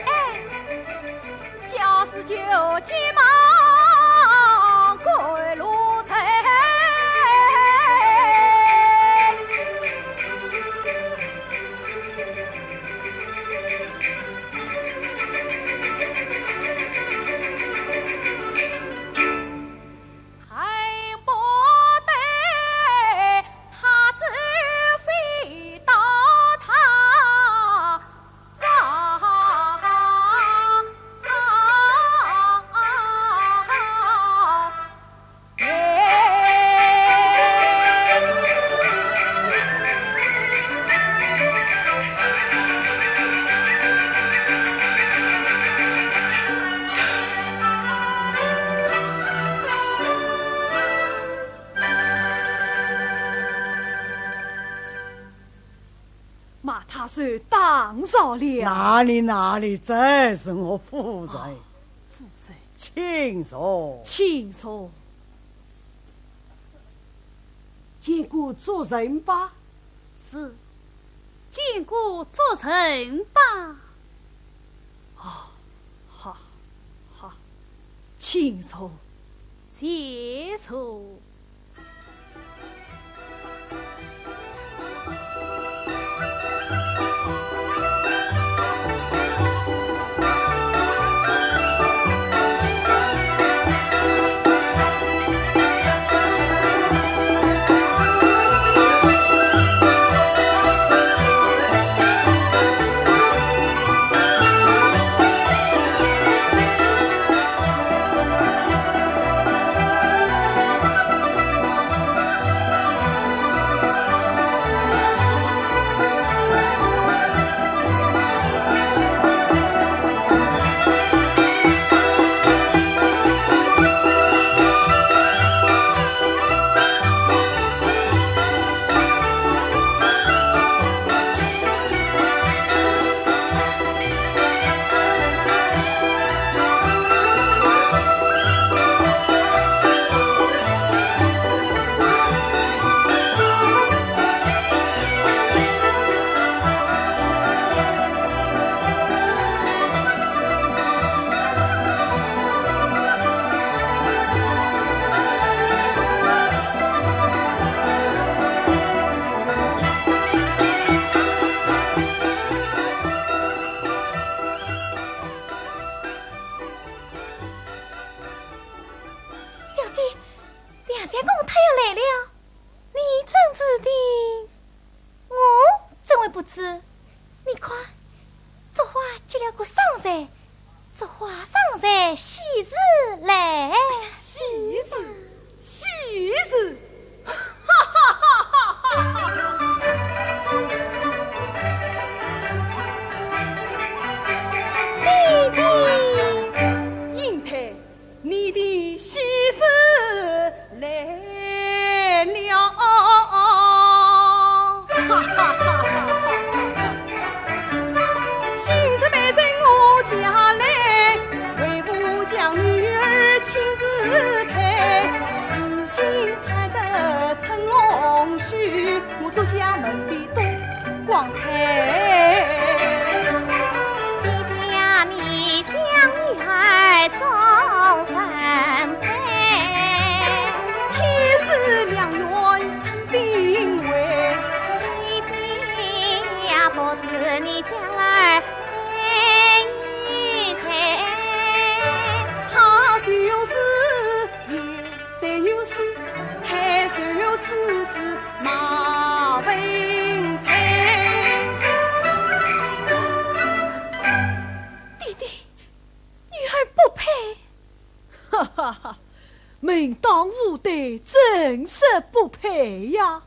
哎，叫四舅急忙赶路去。 恨不得叉子飞到他。 马太守打扰了。哪里哪里，这是我夫人。哦，夫人。请坐。请坐。见过主人吧？是，见过主人吧？哦，好，好，请坐。谢坐。 小姐，梁相公他要来了。你怎知的？我怎会不知？你看，竹花结了个桑在，竹花桑在喜事来。喜事，喜事，哈哈哈哈哈哈！你的，英台，你的喜事来。方才。爹爹，你将女儿终身配，天赐良缘真心为。爹爹呀，不知你将来配与谁？他就是 有谁有事，害谁有子子马文才。爹爹，女儿不配。哈哈哈，门当户对，怎说不配呀？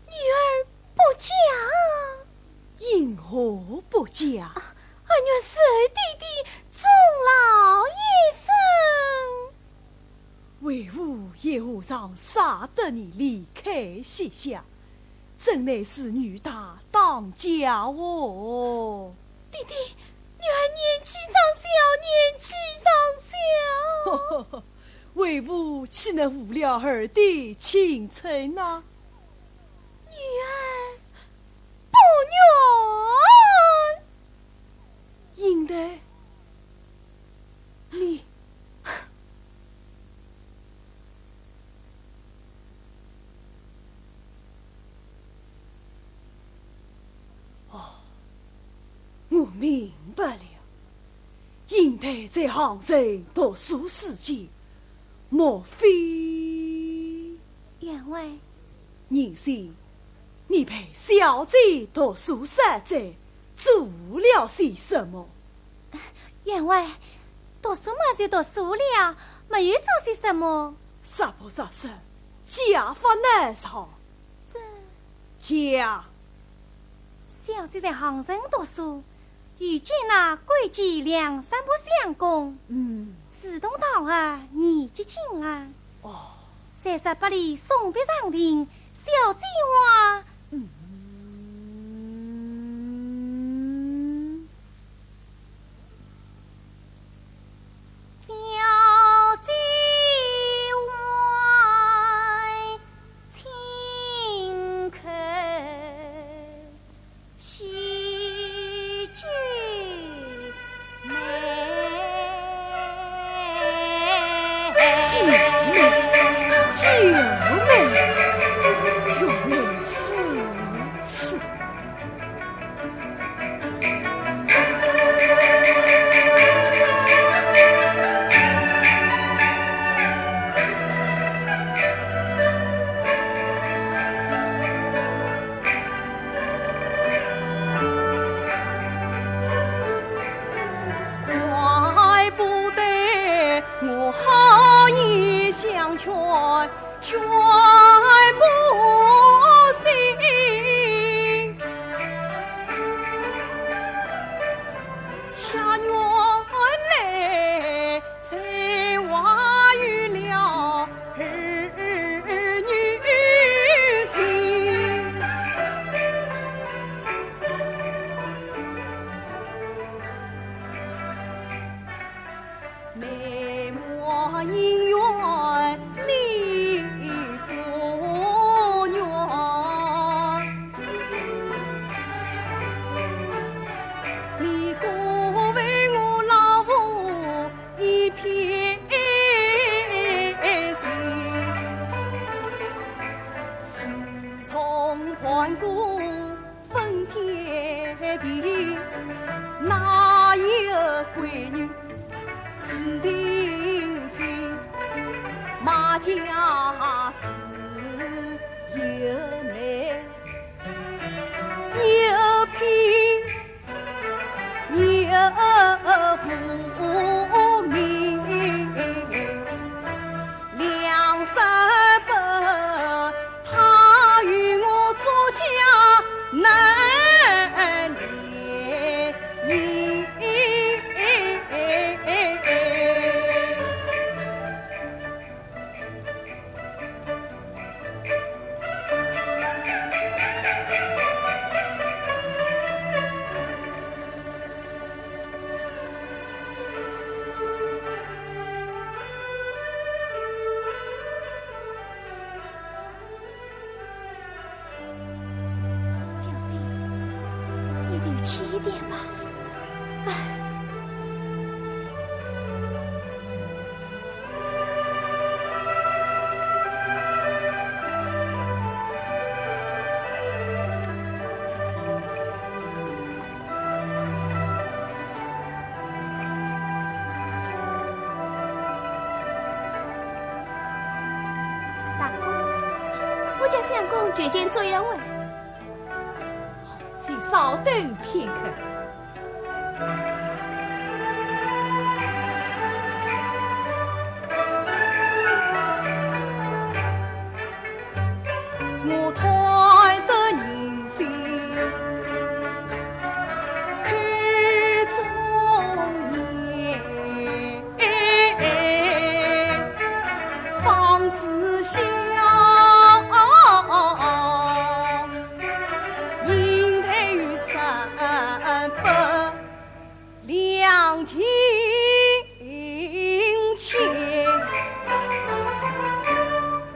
女儿不嫁。因何不嫁？啊，儿愿受爹爹终老一生。 为父也何尝舍得你离开膝下，怎奈是女大当嫁哦。爹爹，女儿年纪尚小，年纪尚小。为父岂能误了儿的青春呐？女儿不愿。 英台，你……哦，我明白了。英台在杭城读书时节，莫非……员外。 宁心，你陪小姐读书三载，做了些什么？员外，读书嘛就读书了，没有做些什么。实不实说，家法难上。这……家……小姐在杭城读书， 遇见那贵贱梁山伯相公，嗯。志同道合，年纪轻啊。哦。三十八里送别长亭，小姐话……嗯。小姐话，亲口 喜结媒。结媒，结媒，原来如此。 怪不得我好言相劝，劝不醒。 恰原来才话有了儿女情。妹妹情愿你不愿， 你可为我老夫一片心。自从盘古分天地，哪有闺女是定亲？马家是有媒 有聘有夫名，梁山伯他与我做家难联姻。去见祝员外。请稍等片刻。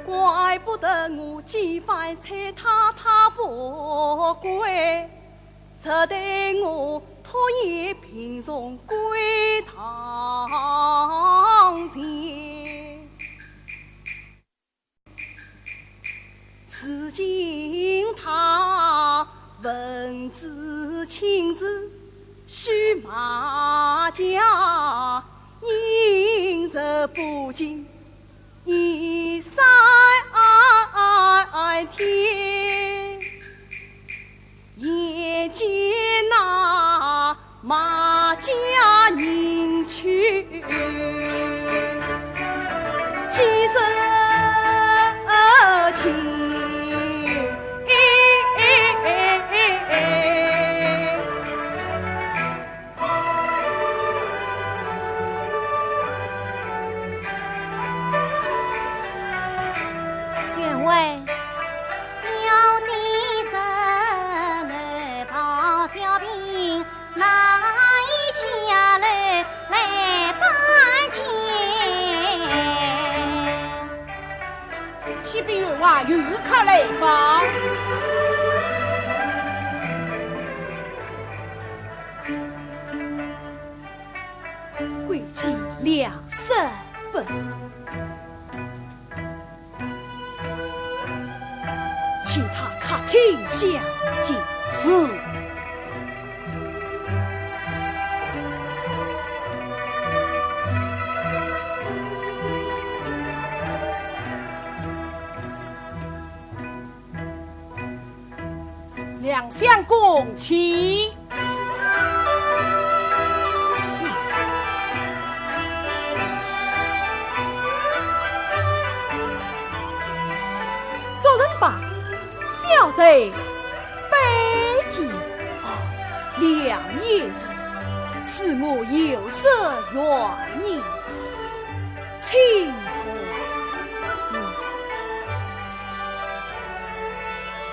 怪不得我几番催他，他不归，只得我托夜病重归堂前。 如今他文字请辞，须马家，因事不进，已三天。 夜见那马家人去，几人情。员外。小姐身后抱小病，哪一下楼来拜见？启禀员外，有客来访。 贵贱两三分，请他客厅相见。是。 梁相公，请。做人吧，小姐拜见。啊，梁贤人，恕我有失远迎。 请坐。是。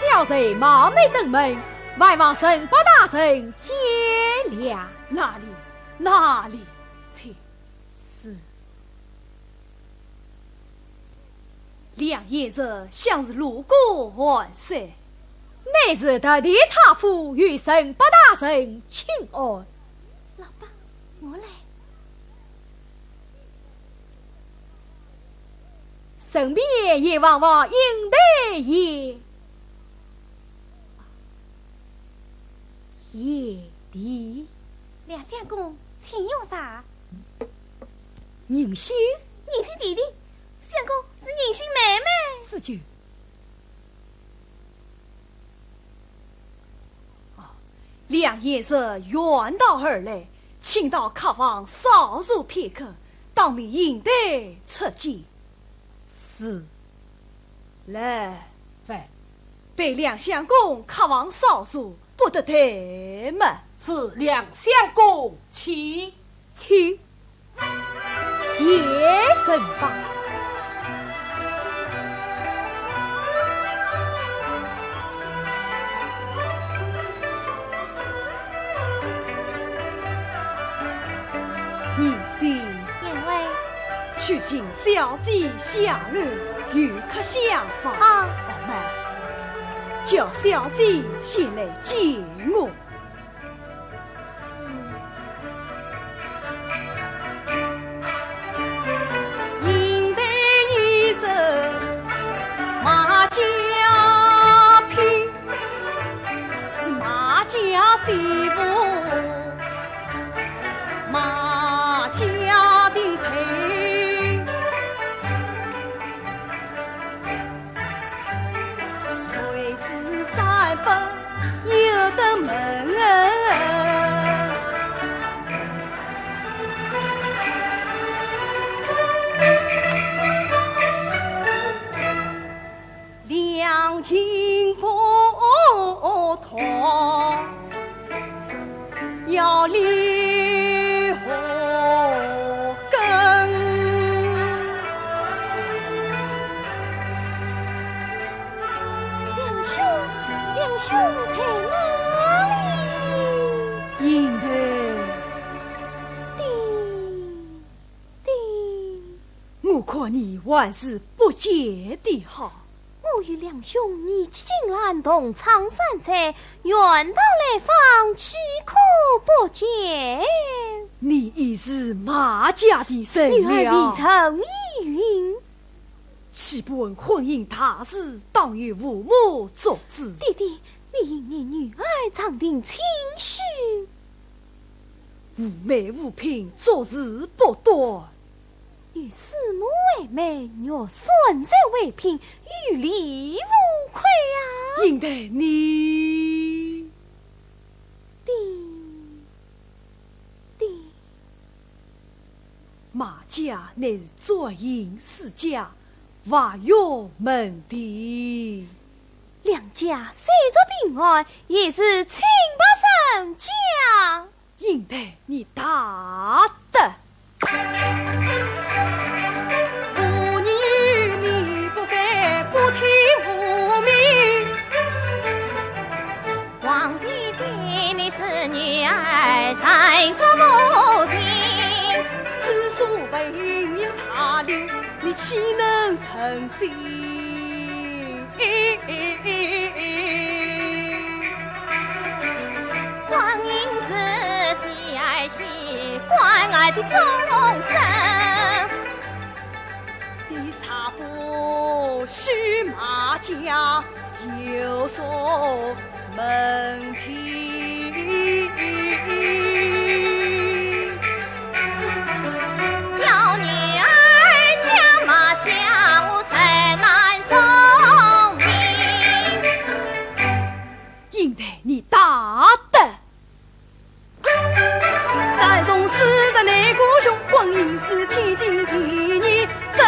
小姐冒昧登门，还望陈伯大人见谅。哪里，哪里，请。是。梁贤人想是路过寒舍。乃是特地差府与陈伯大人请安。老伯，我来。 顺便也望望英台爷。贤弟。梁相公，请用茶。人姓？人姓弟弟，相公是人姓妹妹。是就。 哦，梁贤人远道而来，请到客房稍坐片刻，当面英台出见。是。来。在。陪梁相公客房稍坐，不得怠慢。是，梁相公请。请。 谢人吧。人姓。贤位。去请小姐下楼，有客相访。啊。慢，叫小姐先来见我。有的门啊。两军不同，要立何根？ 梁兄，梁兄在哪里？英台。爹，爹。我看你还是不见的好。我与梁兄年纪轻，同唱山茶，远道来访，岂可不见？你已是马家的人了。女儿未曾依允。 岂不问婚姻大事，当由父母作主。爹爹，你应念女儿，暂停清虚。无媒无聘，作事不端。与师母为媒，与孙婿为聘，有理无亏啊。英台你。爹，爹。 马家乃是纣王世家，华岳门第。梁家虽是贫寒，也是清白人家。英台，你大胆！我女你不配，不听父命。 皇帝对你是女儿，才说无情。子所为命他令，你岂能称心？婚姻是喜儿戏，关爱的终身。 你啥不许马家有所门第？要女儿嫁马家，我才难从命。英台，你大胆！ 三从四德内姑兄，婚姻是天经地义，真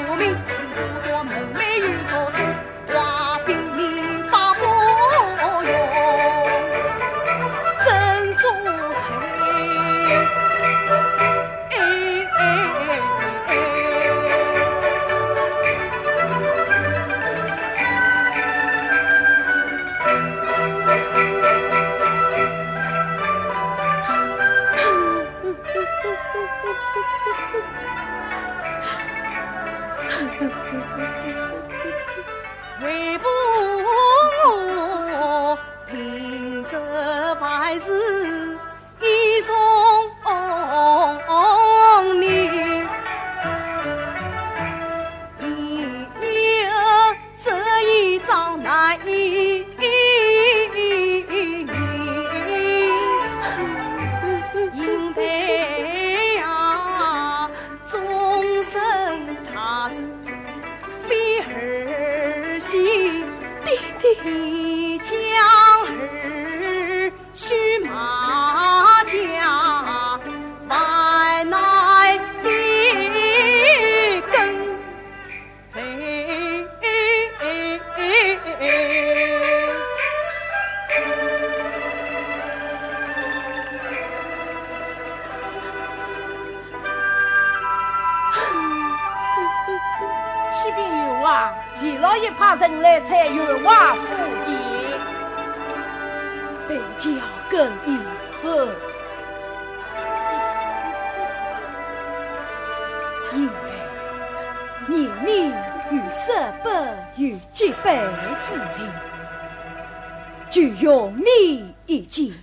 无名。四姑说门楣有所称，花饼米饭不用，真做贼。哎哎哎哎。 为父我平日办事一从你，你有这一桩难以应对呀，终身大事非儿戏。爹爹，你将儿许马家，万难的根。 启禀员外，钱老爷派人来催员外赴宴。备轿更衣。是。 英台，念你与叔伯有结拜之情，就容你一见。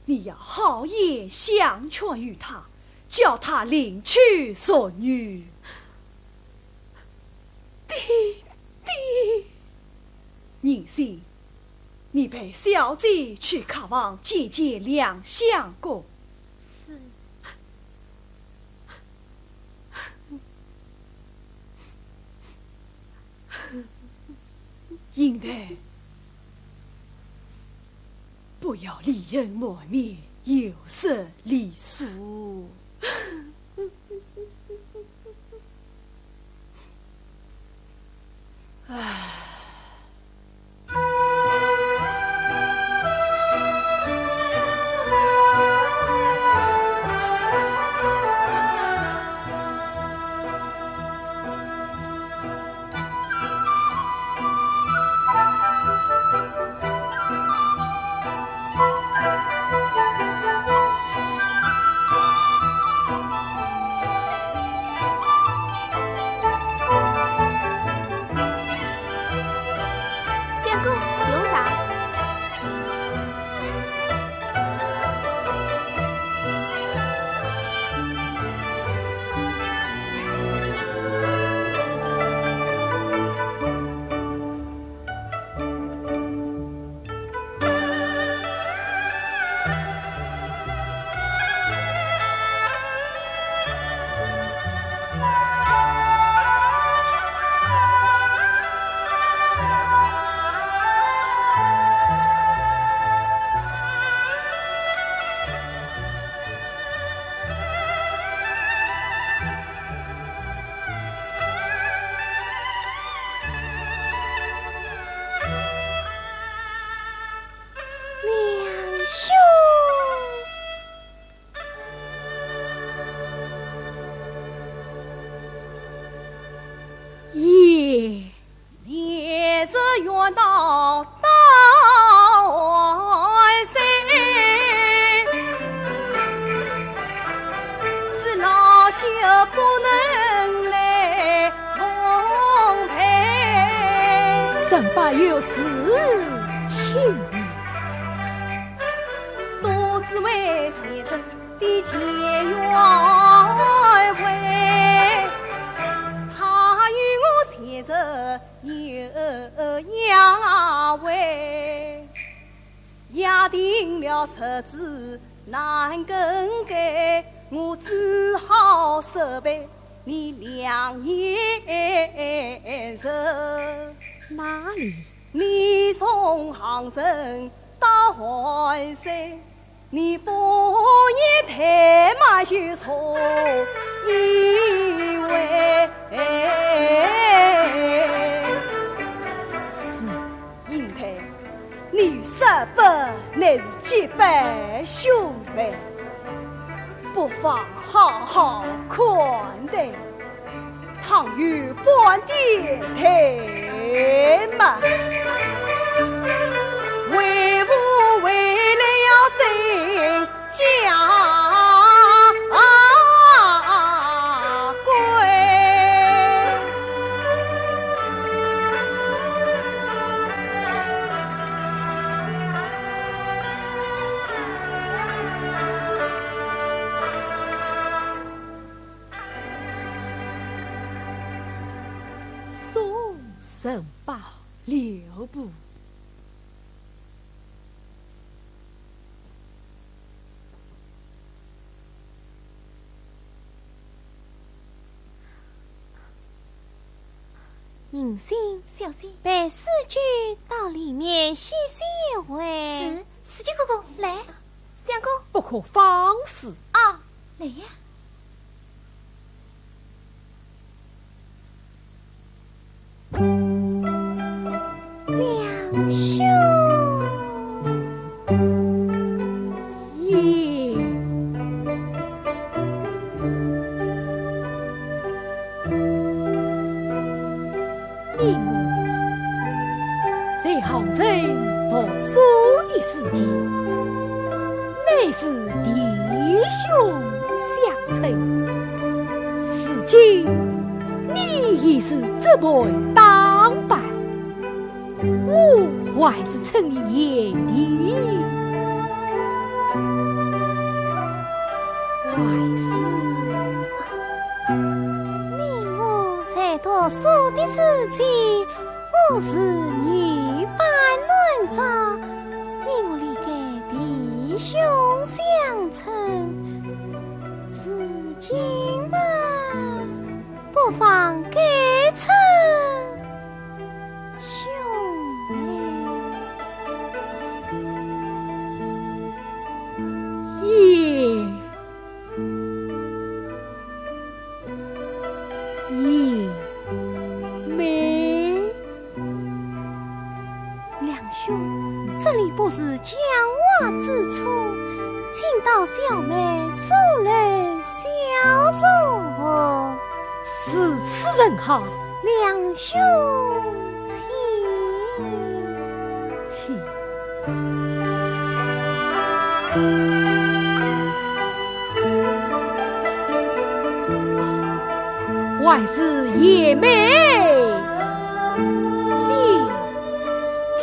你要好言相劝于他，叫他另娶淑女。爹爹。 银心，你陪小姐去客房见见梁相公。是。英台，不要离人满面，有失礼数。唉。相公，用茶。 梁兄。爷。 沈伯有事请你。哪里？是。 英台，你与沈伯乃是结拜兄妹，不妨好好款待，倘有半点怠慢，为父为了要怎 家规。送沈伯。留步。 银心。小姐。陪四姐到里面歇息一会。是，四姐哥哥，来。相公。不可放肆。啊，来呀。 梁兄。爷。你我在杭州读书的时节，乃是弟兄相称。如今 你已是这般打扮，我还是称你贤弟，还是……你我在读书的时节，我是女扮男装，你我理该弟兄相称。如今嘛， 不妨改称兄妹。这里不是讲话之处，请到小妹书楼小坐。如此甚好。两兄请。请。还是贤妹先请。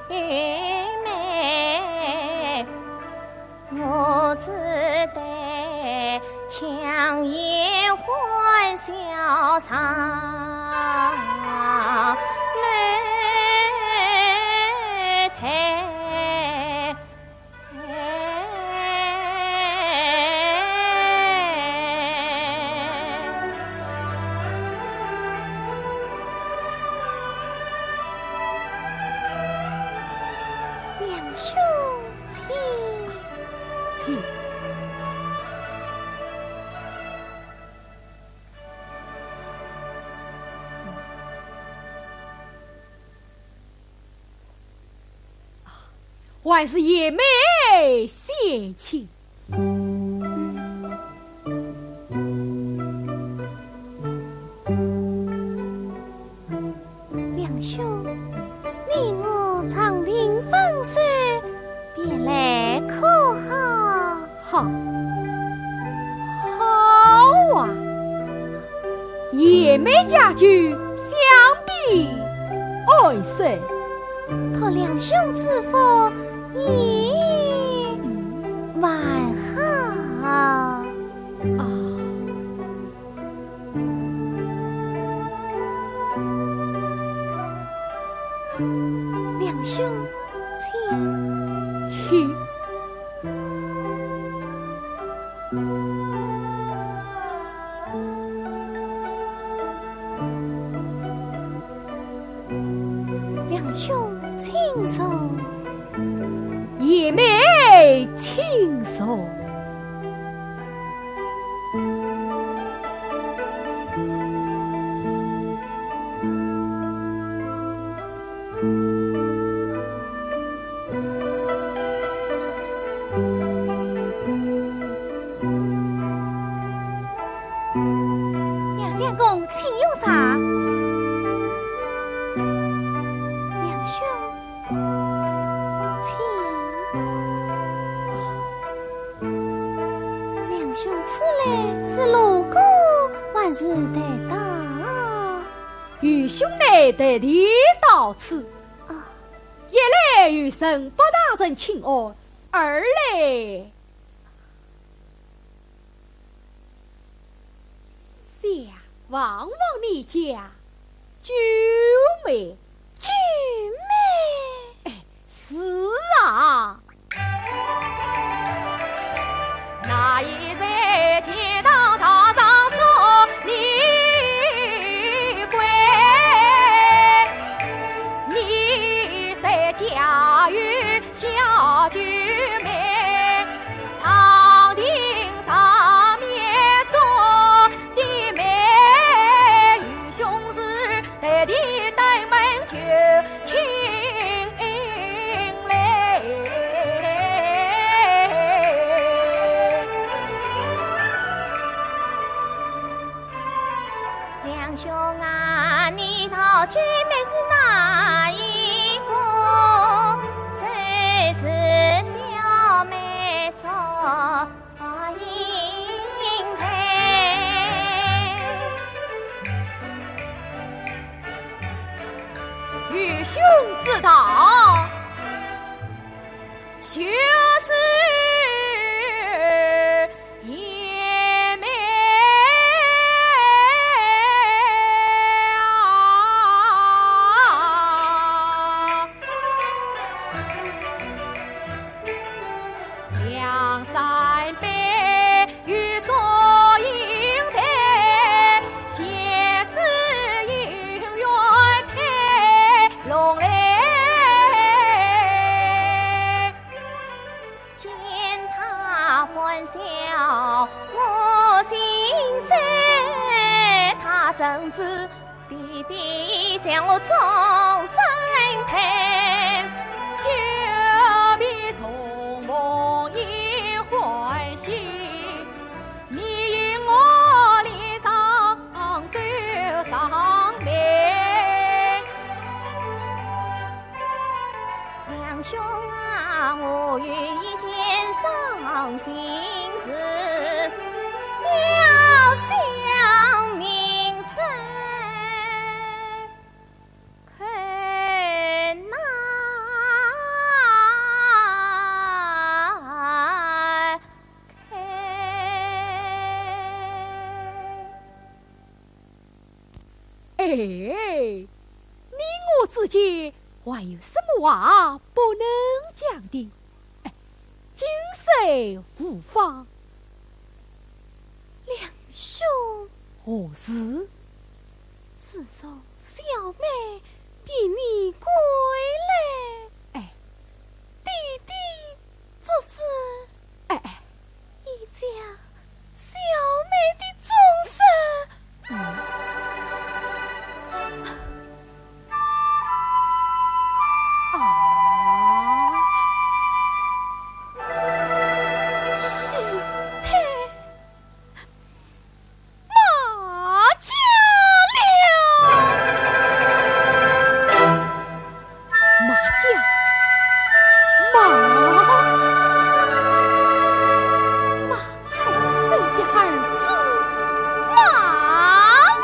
妹，我只得强颜欢笑上楼台。 梁兄，请。请。 还是贤妹先请。梁兄，你我长亭分手，别来可好？ 好，好啊！贤妹佳句，想必爱谁？托梁兄之福，也还好。啊。 梁兄，请。请。梁兄，请坐。贤妹，请坐。 杨相公，请用茶。梁兄，请。梁兄此来是路过还是特到？愚兄乃特地到此。啊。一来与陈福大人请安，二来 想望望你家九妹。九妹？哎，是啊。那一日见到她上说你归，你在家有 小九妹，长亭上面做的媒，愚兄是特地登门求亲来。 梁兄啊，你道九妹是哪一个？谁是小妹祝英台？愚兄知道，就是 贤妹啊，梁山伯与祝英台，前世姻缘配龙来。 见她欢笑我心碎，她怎知弟弟将我终身配。久别重逢一欢喜，你引我离上走上梅。 梁兄啊，我有一件伤心事，要向明生叩难。哎，你我之间还有什么话不能讲的？哎，今宵无妨。梁兄，何事？自从小妹比你归来，哎，爹爹做主，哎哎，一家小妹的终身。嗯。啊。许配马家了。马家，马，马太守的儿子马文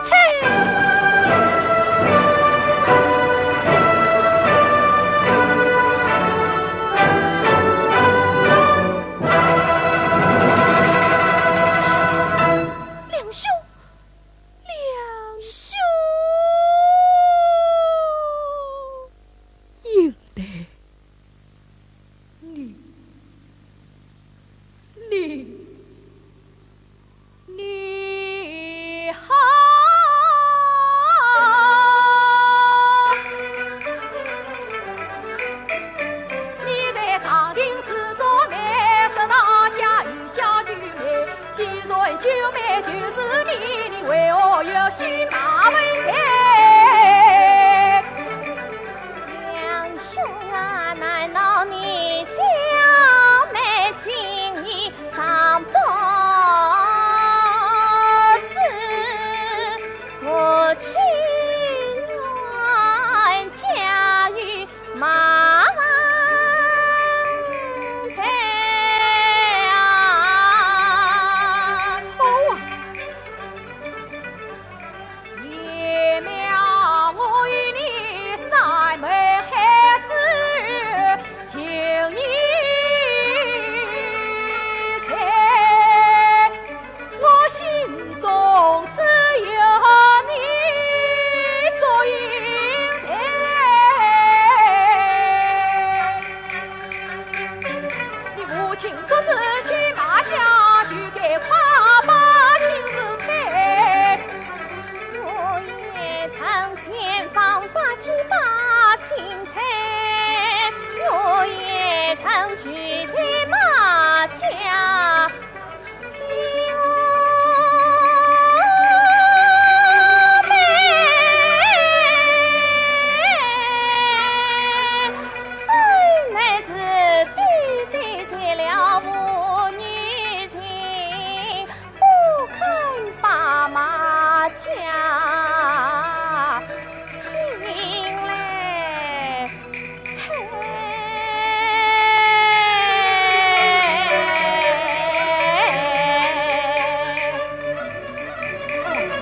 才。梁兄，梁兄，应得。 你，你，你好！你在长亭四座梅，说到家有小九妹，既然九妹就是你，你为何要许马文才？ 梁兄啊，难道你小妹心意尚不知？我情愿嫁与马文才啊！好啊！ 也妙我与你山盟海誓，情义在，我心中只有你做引带。 你父亲做主许马家，就该快把亲事办。我也曾千方百计把亲配，我也曾拒绝马家。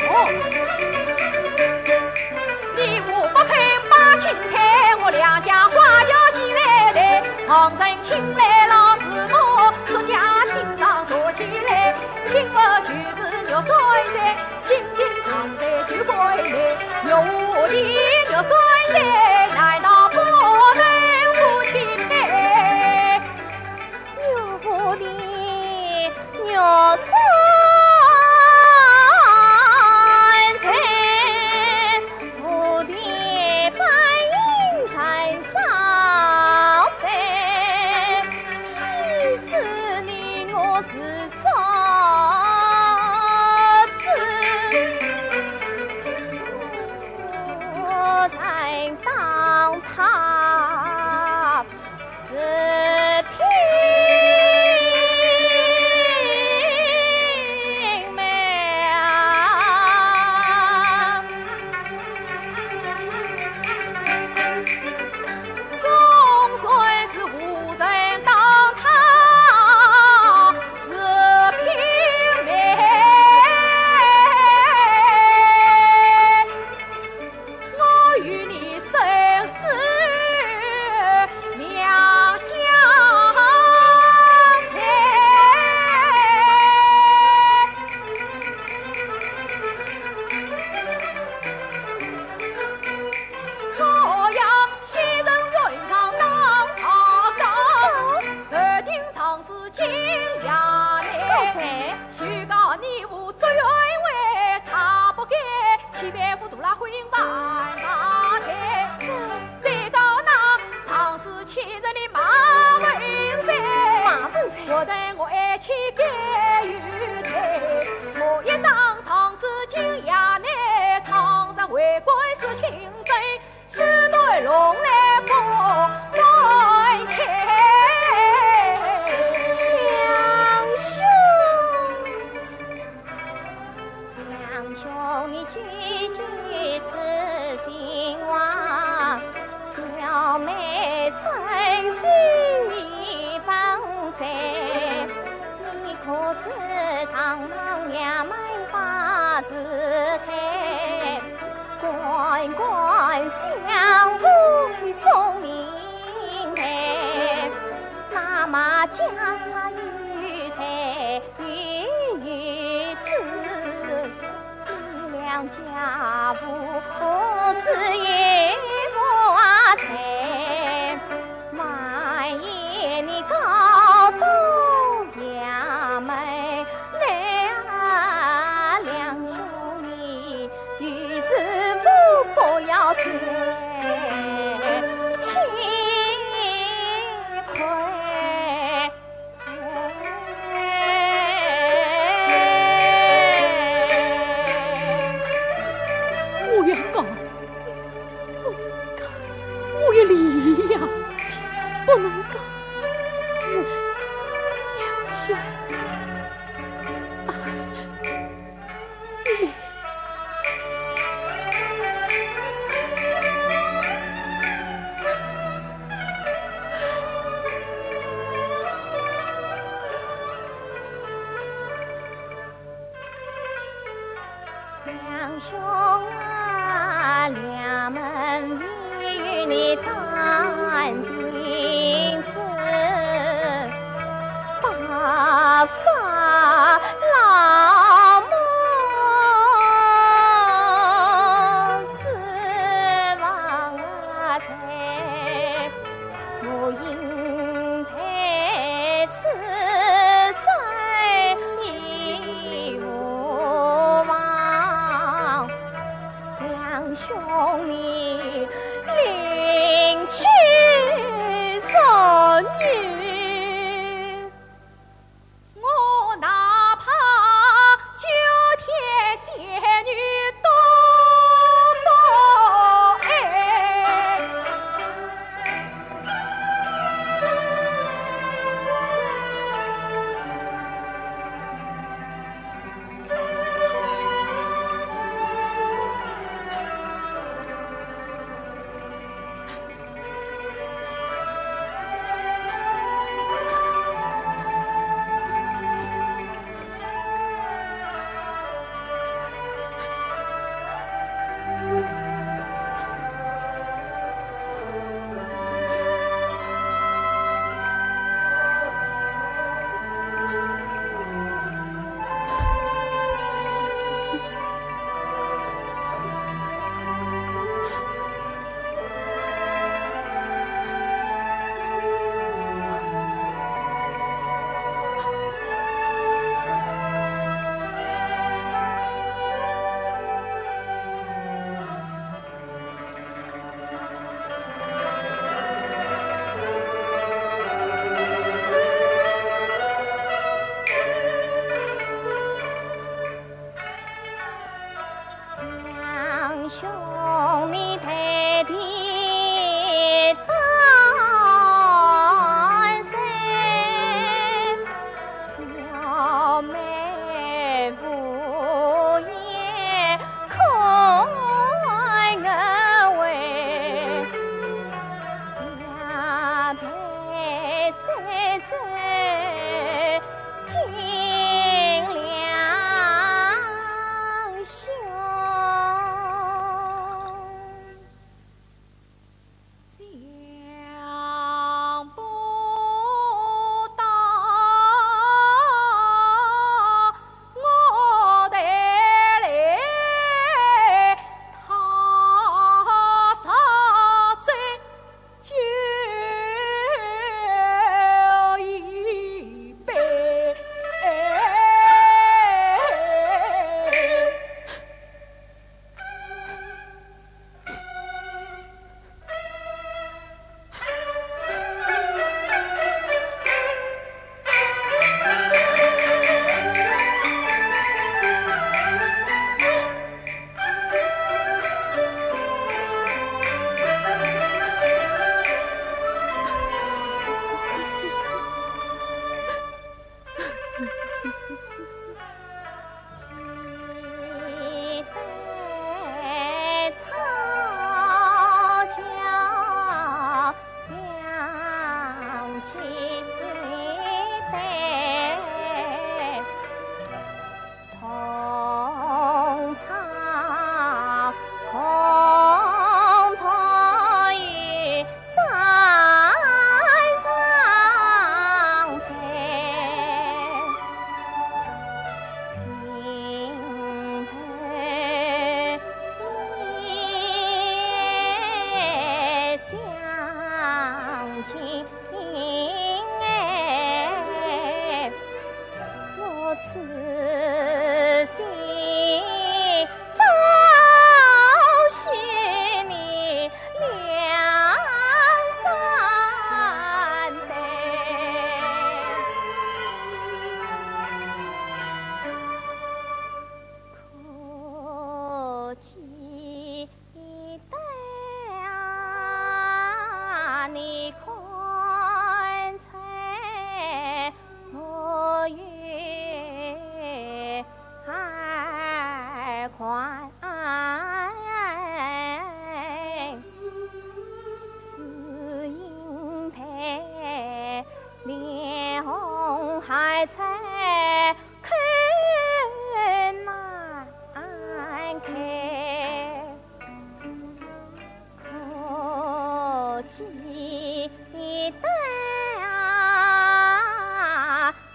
哦，你我不肯把亲配，我两家花轿齐来抬，皇城请来老师傅，祝家厅上坐起来，因为就是玉山寨，金金常在许关内，玉皇的玉山寨，难道不能不亲配？ 岳父的岳山寨，父的背影在上背。马文才。马文才。梁兄。 我要告，不能告，我要离呀，不能告，我要……啊，你……情哎，我此心早许你两三代。可记 得啊，你看在我月儿款，是因为脸红还在 口难开，可记得啊，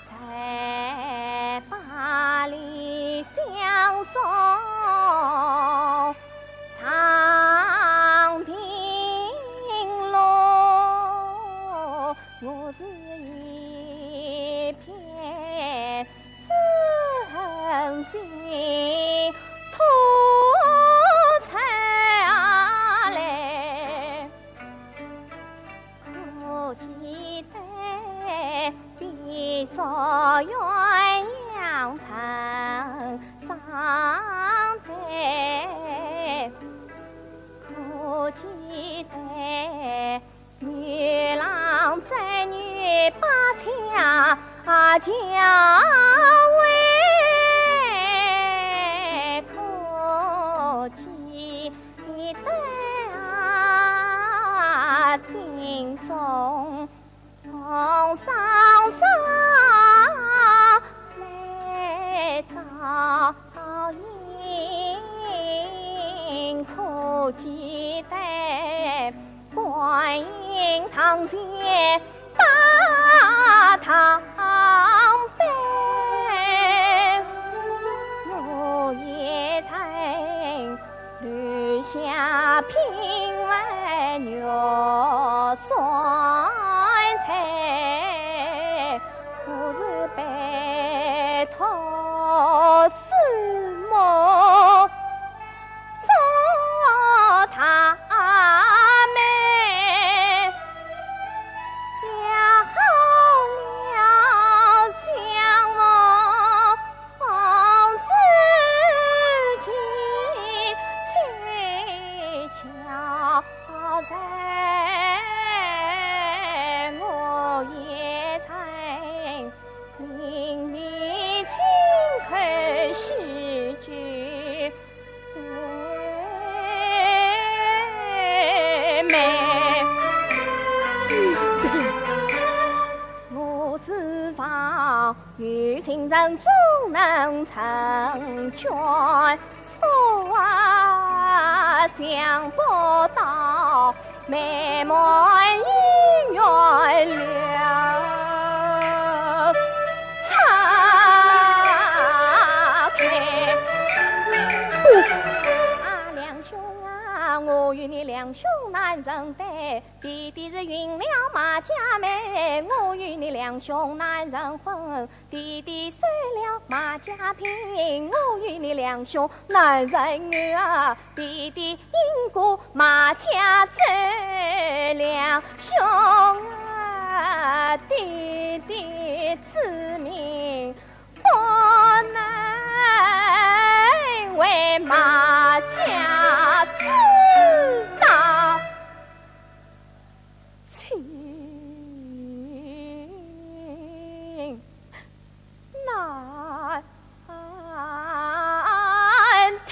在巴黎相送长亭路，我是一片 真心吐出来，可记得比作鸳鸯成双对，可记得 牛郎织女把恰恰为，可记得啊，金钟红双双来照应，可记得 观音堂前把堂拜，我也曾留下品文玉双彩，我是拜托师母 做他们也好了相逢之期，恰巧在我也曾 明明亲口许句妹。我指望有情人终能成眷， 所啊想不到，美满姻缘了拆开。啊，两兄啊，我与你两兄难成对，弟弟是寻了马家妹，我与你两兄难成婚。 弟弟收了马家聘，我与你两兄难成缘啊。弟弟因故马家走，两兄啊，弟弟之命不能为马家死当 情难退。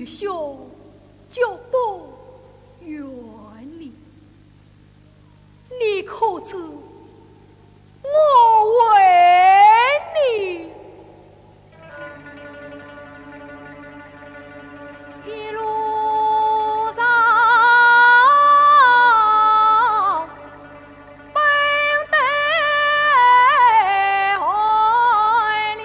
兄，绝不远离。你可知我为你一路上奔波万里。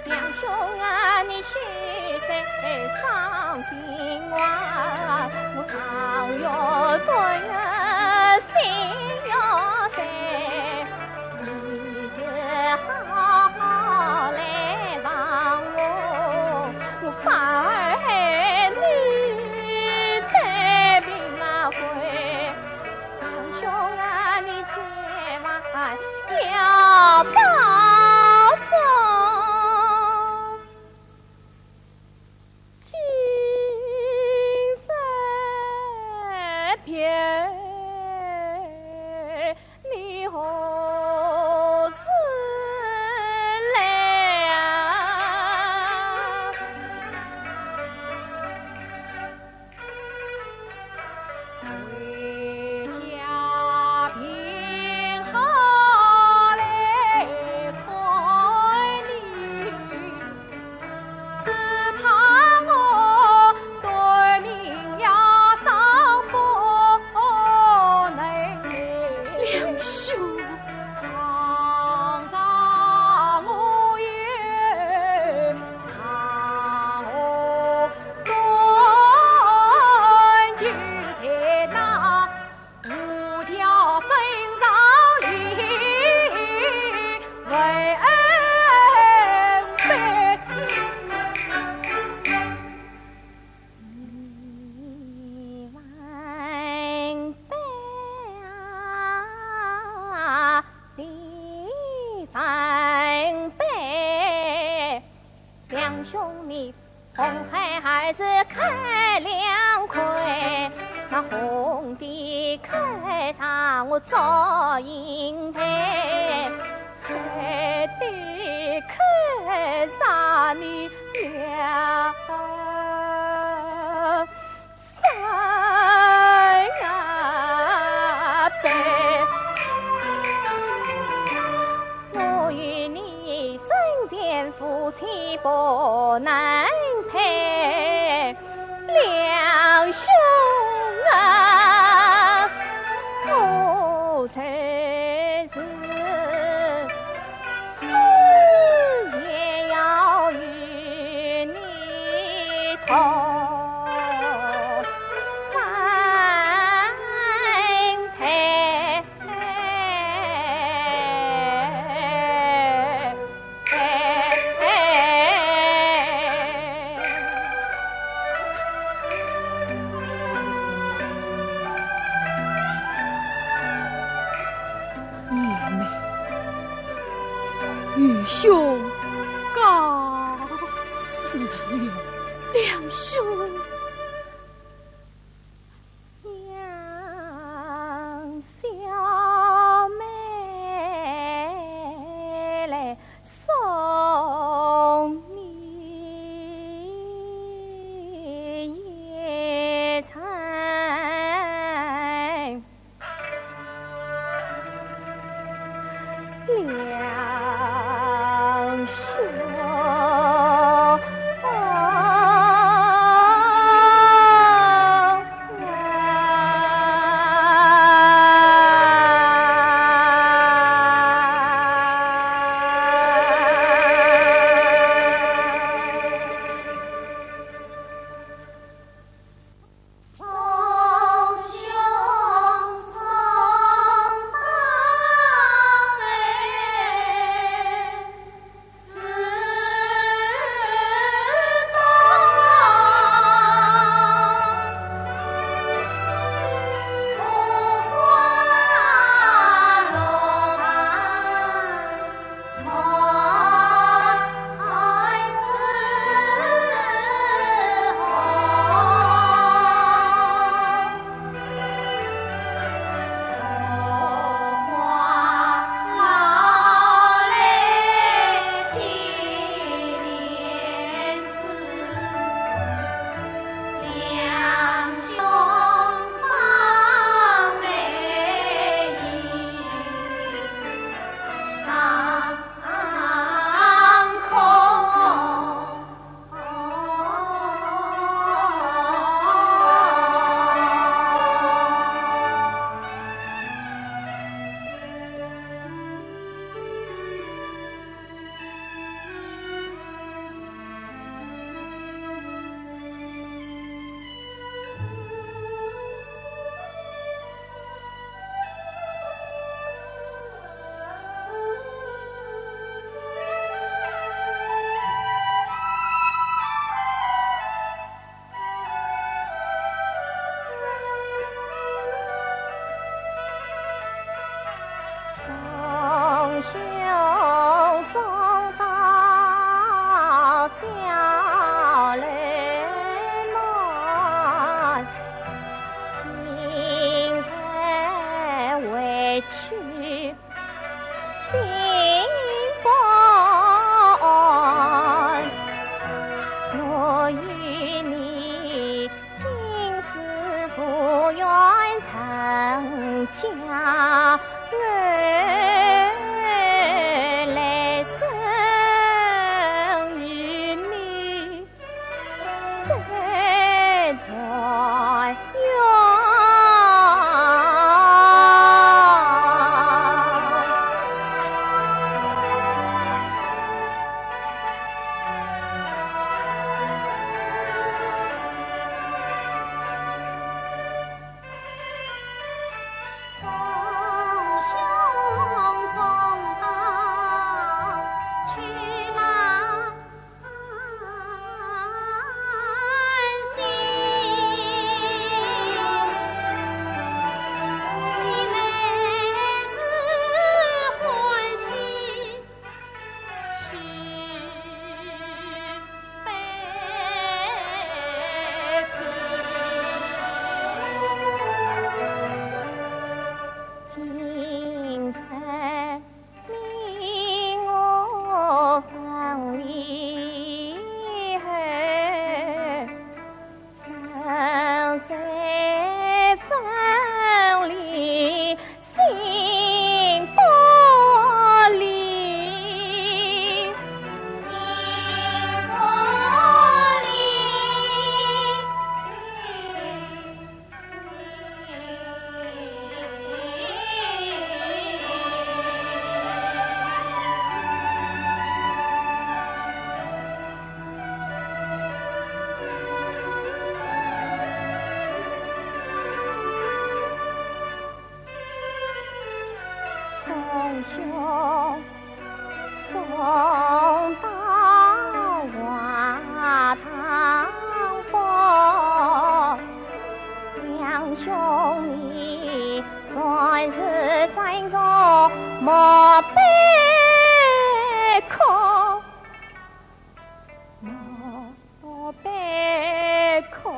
两兄啊，你休得伤心啊，我常有本心要在，你是好好来望我，我反而你得病啊会。 堂兄啊，你千万要保重。今日别你何时来啊？ 回家病好来看你，只怕我短命也上不能来。梁兄。我悲苦。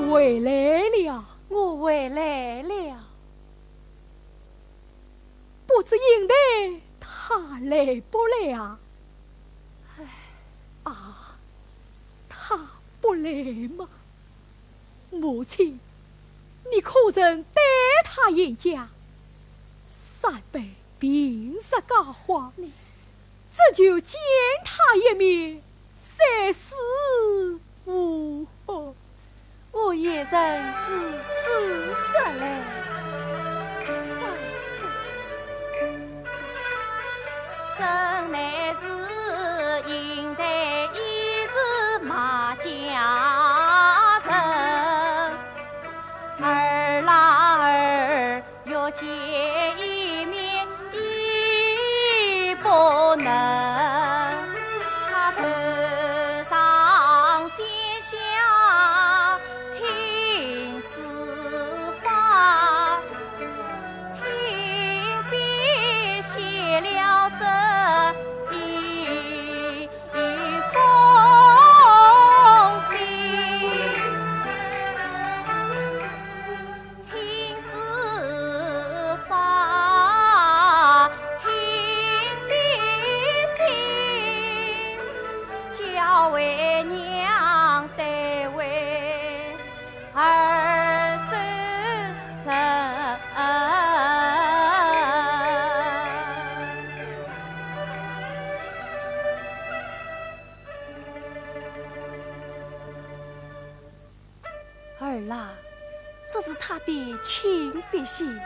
回来了，我回来了。不知英台他来不来啊？唉。啊，他不来吗？母亲，你可曾带他回家？三杯 平日交往，你只求见他一面，三思而后。我也曾如此说来。真乃是英台已是卖家人，儿啦儿， 欲见一面已不能，他头上簪下青丝发，亲笔写了这一封信。 青丝发，亲笔信，交为娘代为儿收成。 儿啊，这是他的亲笔信。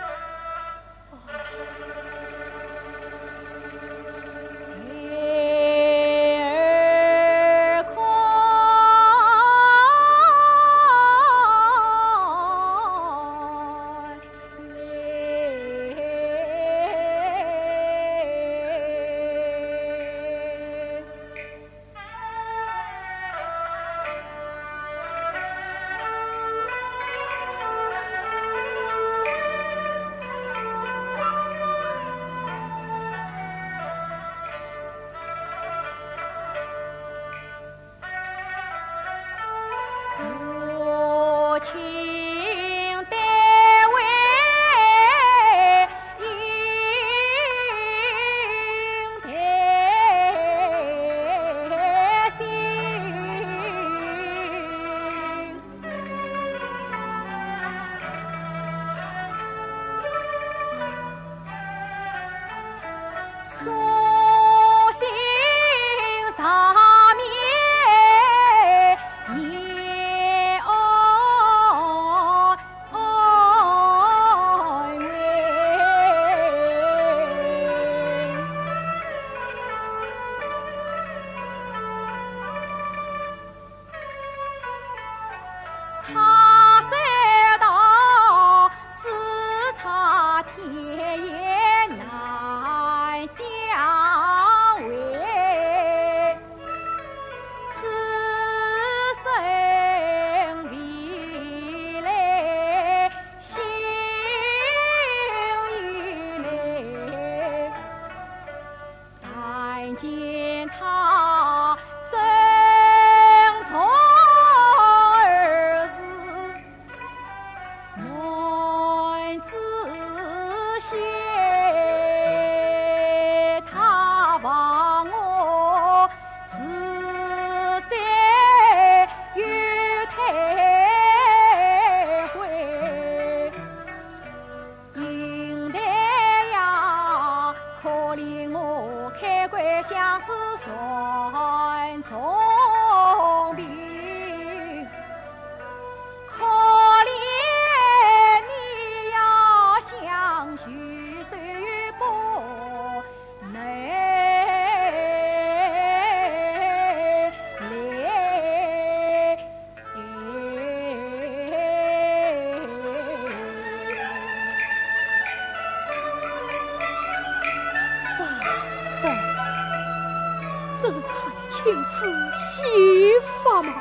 这是他的青丝秀发吗？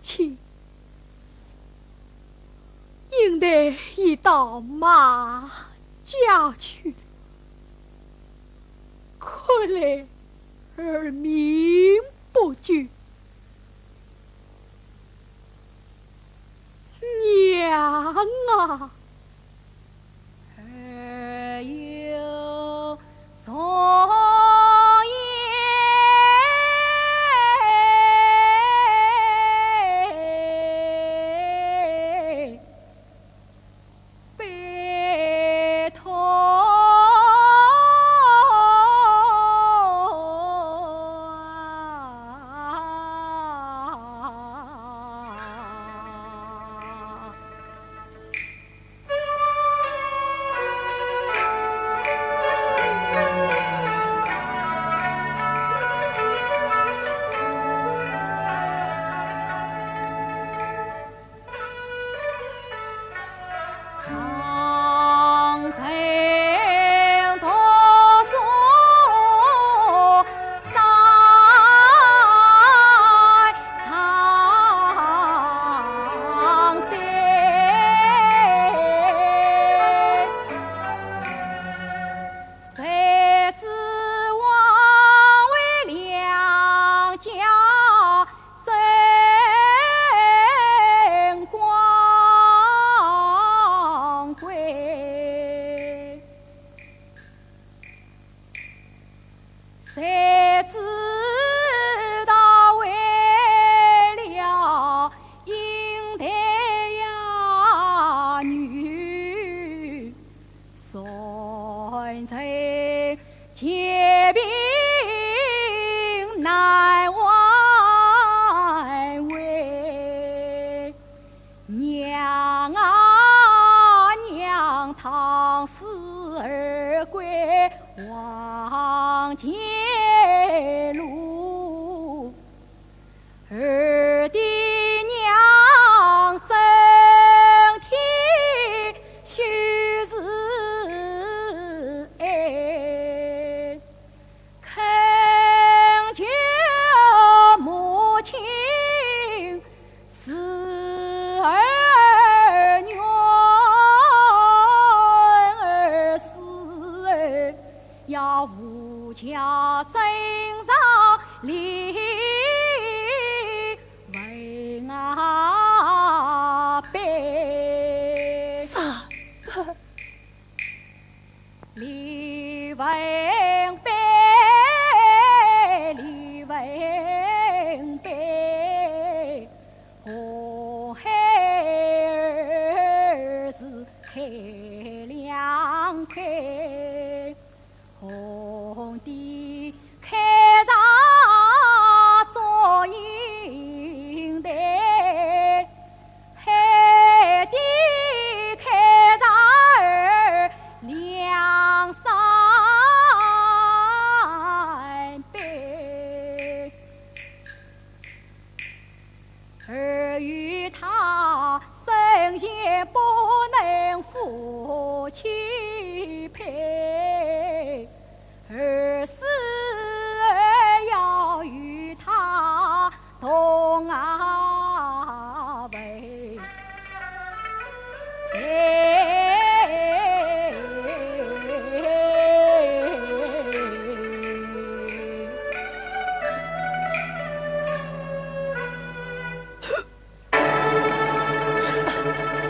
亲，应台已到马家去，看来儿命不久。娘啊！儿有重言拜托。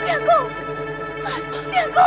相公，相，相公。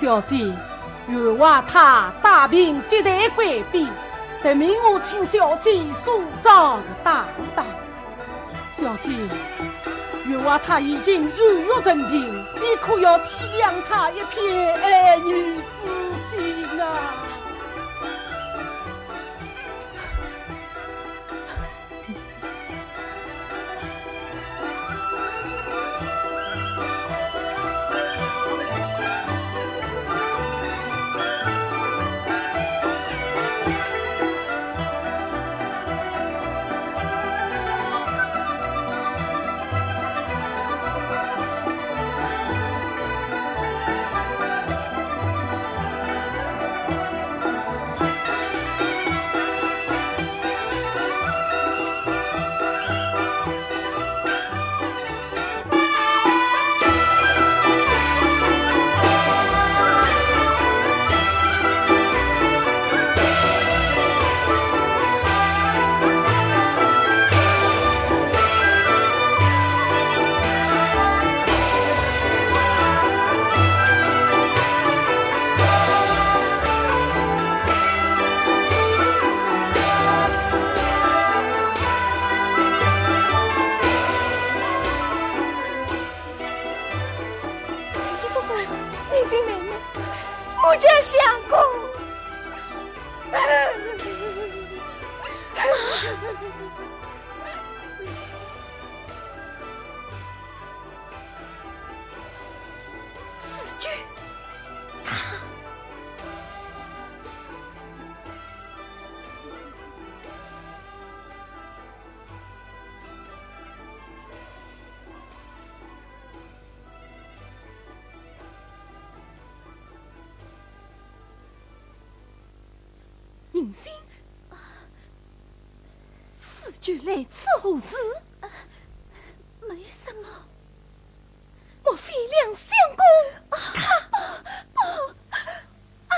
小姐，员外他大病急得关闭，特命我请小姐送葬打扮。小姐，员外他已经忧郁成病，你可要体谅他一片爱女之心啊！ 四姐哥哥，银心妹妹，我叫相公。四姐，她。 银心，四姐来此何事？没什么。莫非梁相公？啊，不，不，啊！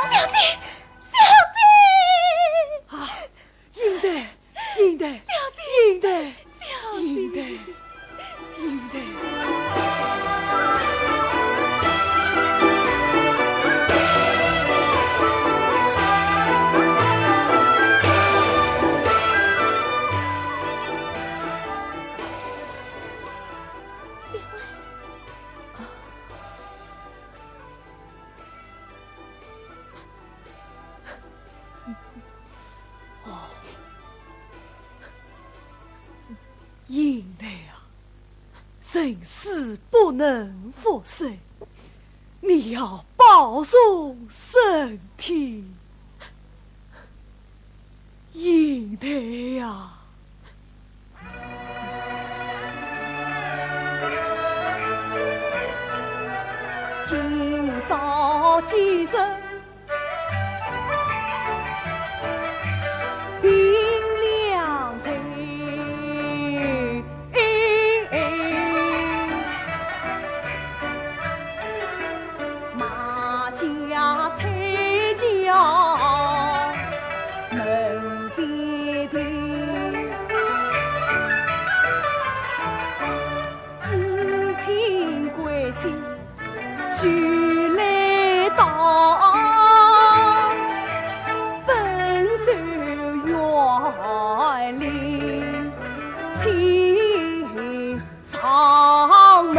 小姐，小姐！啊，英台，英台，小姐，英台，小姐，英台，英台。哦，英台啊，人死不能复生，你要保重身体。英台呀！今朝既然举来到奔走园里请上门。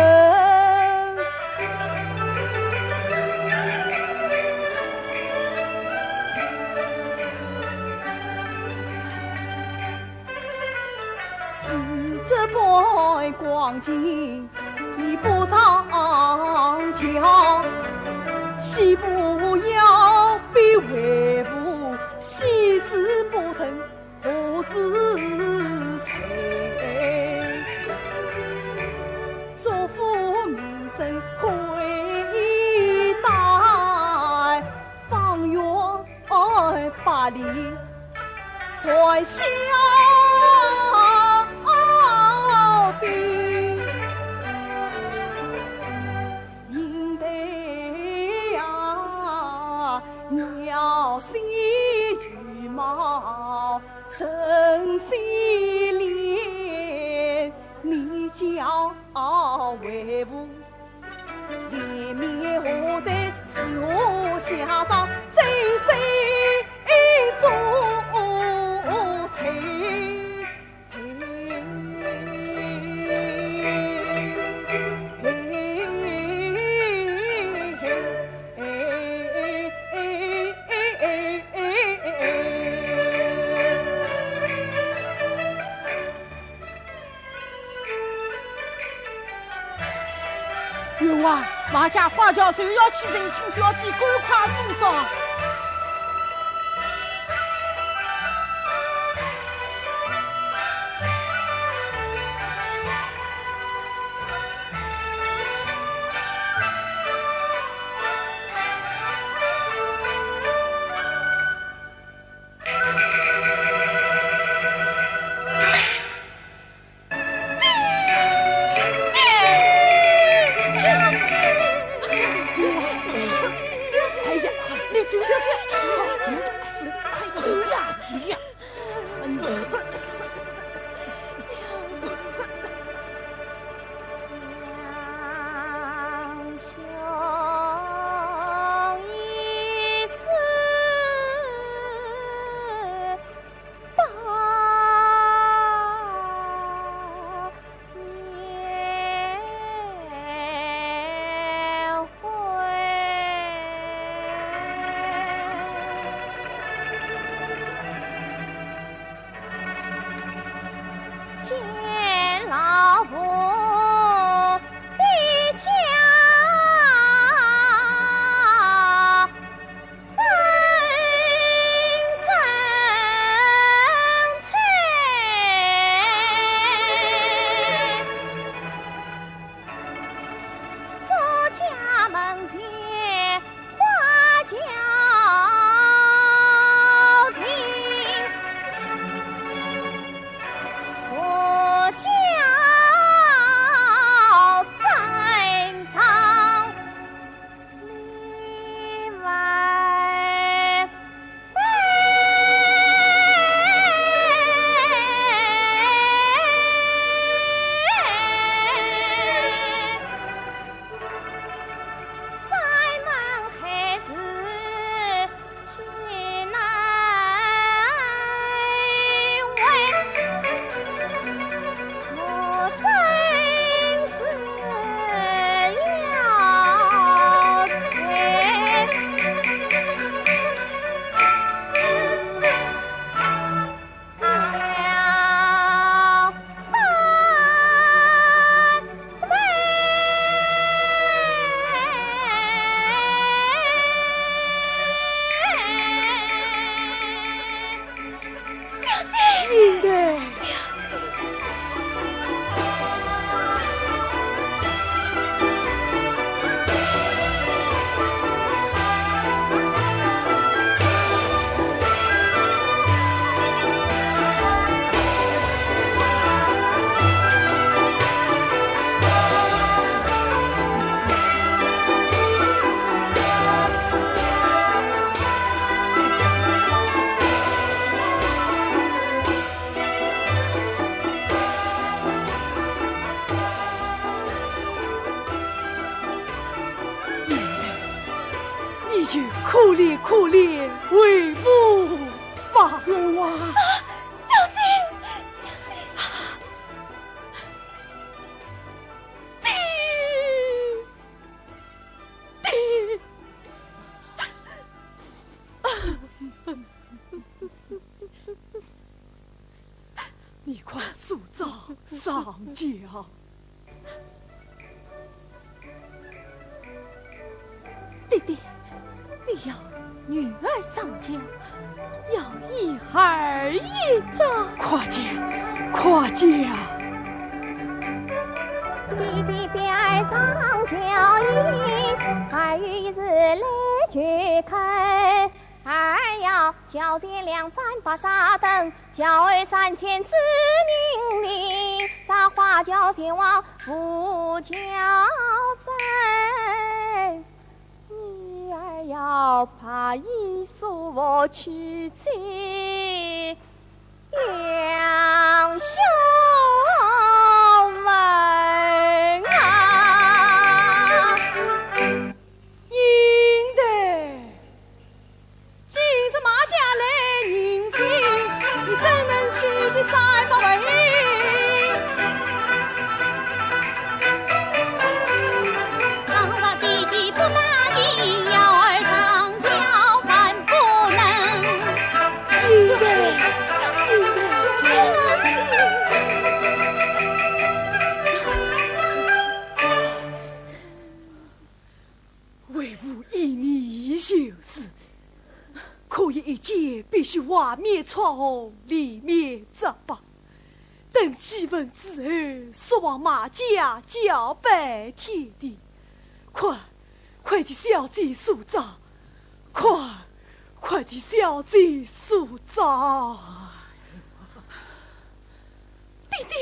似这般光景， 你不上轿，岂不要被为父戏子不成何之罪？祝福名声回带，方圆百里 传香宾，应得呀，鸟戏羽毛，神仙恋，你叫为父 连绵何在？是我下上，怎生做罪？员外，马家花轿就要起程，请小姐赶快梳妆。你就可怜可怜为父吧。冤枉！小姐，小姐，爹，爹。 你快速早上轿。爹爹，你要女儿上轿，要一儿一招。快讲，快讲！爹爹表儿上轿衣，儿有一事来求恳。 儿要轿前两盏白纱灯，轿后三千紫银铃，赏花轿前往扶轿站。你儿要白衣素服去见 杨秀文啊。应得。今日马驾来迎亲，你怎能去见三百位？倘若爹爹不答应，幺儿上轿万不能。 为父依你就是，可以一见必须外面穿红，里面着白。等祭文之后，速往马家交拜天地。快，快替小姐梳妆，快， 快替小姐梳妆。爹爹，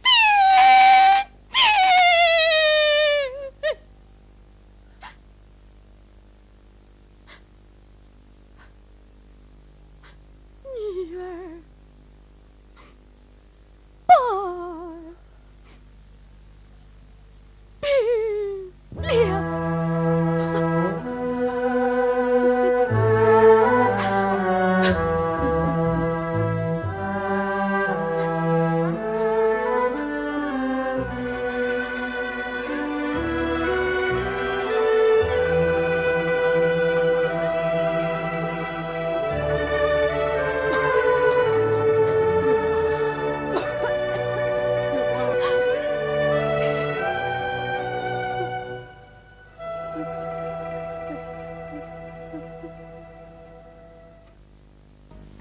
爹爹，女儿。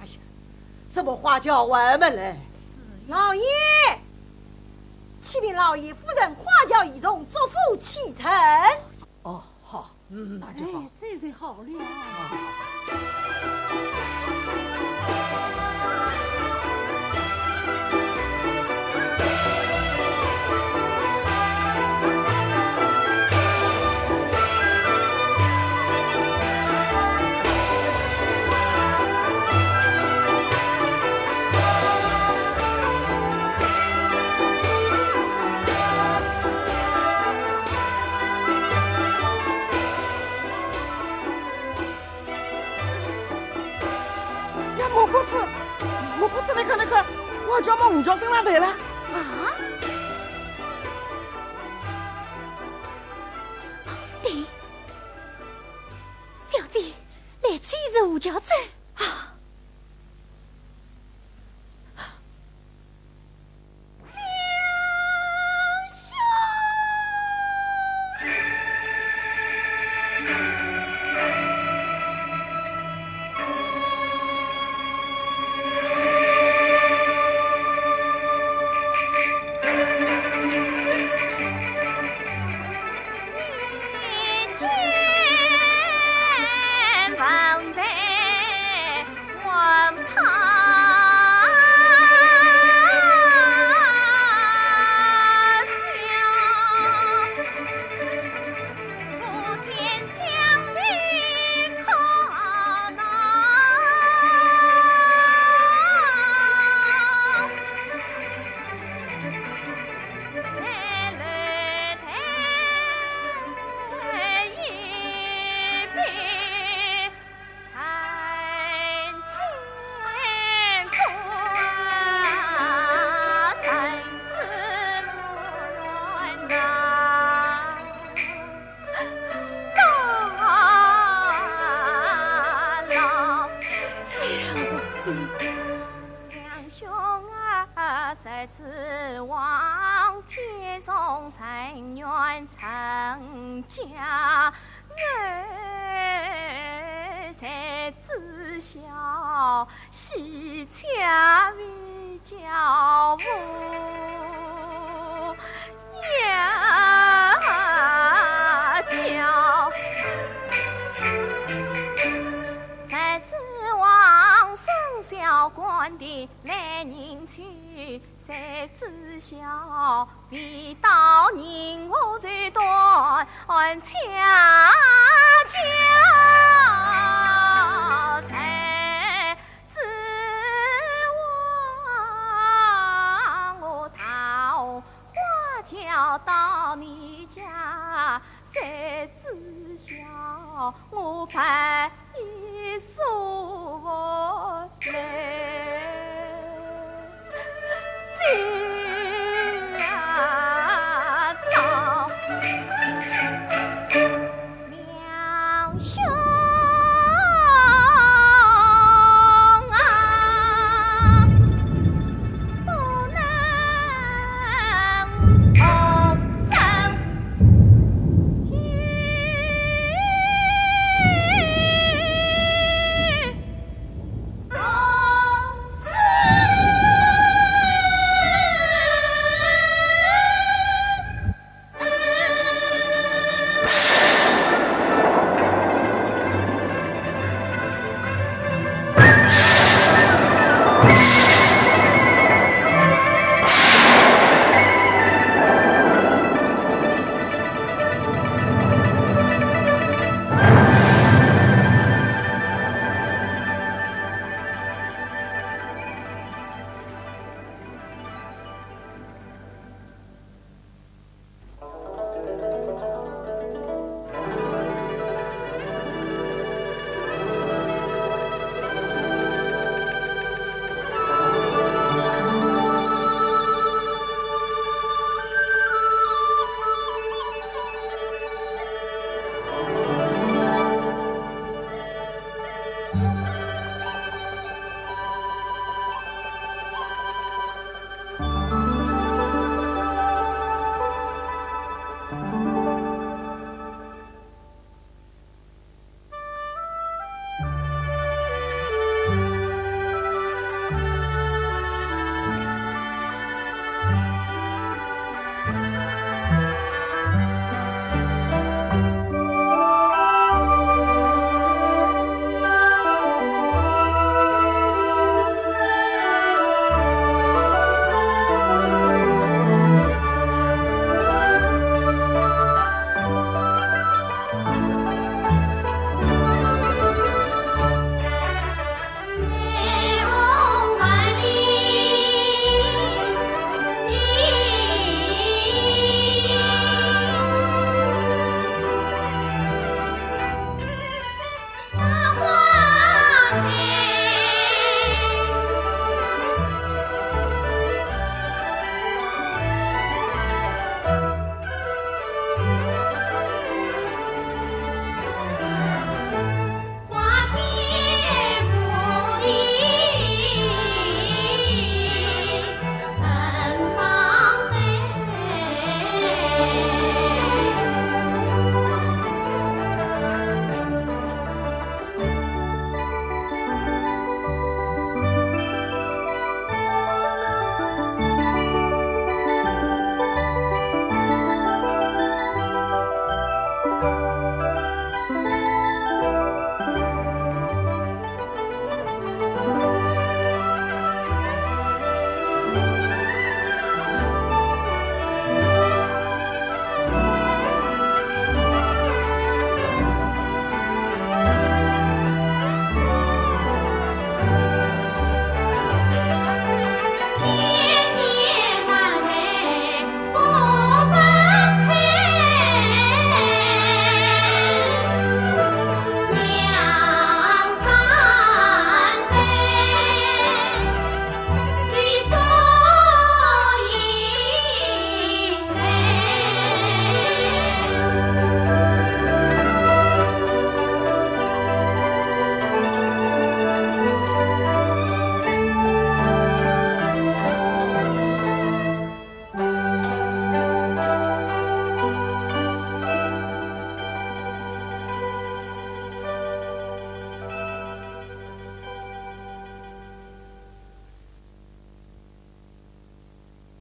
哎呀，怎么花轿还没来？是老爷，启禀老爷，夫人花轿已从左府启程。哦，好，嗯，那就好。哎，这就好了。好，好，好。 呀，莫过子，莫过子，你看，你看，花轿么，花轿进来了。啊？对，小姐，来此一次花轿子啊。 见王妃。王天上人愿成家，我才知晓喜妾为叫父呀叫。谁知王孙小官的来迎娶， 谁知晓，未到人家就断恰巧，谁知我桃花桥到你家，谁知晓我白衣素服来。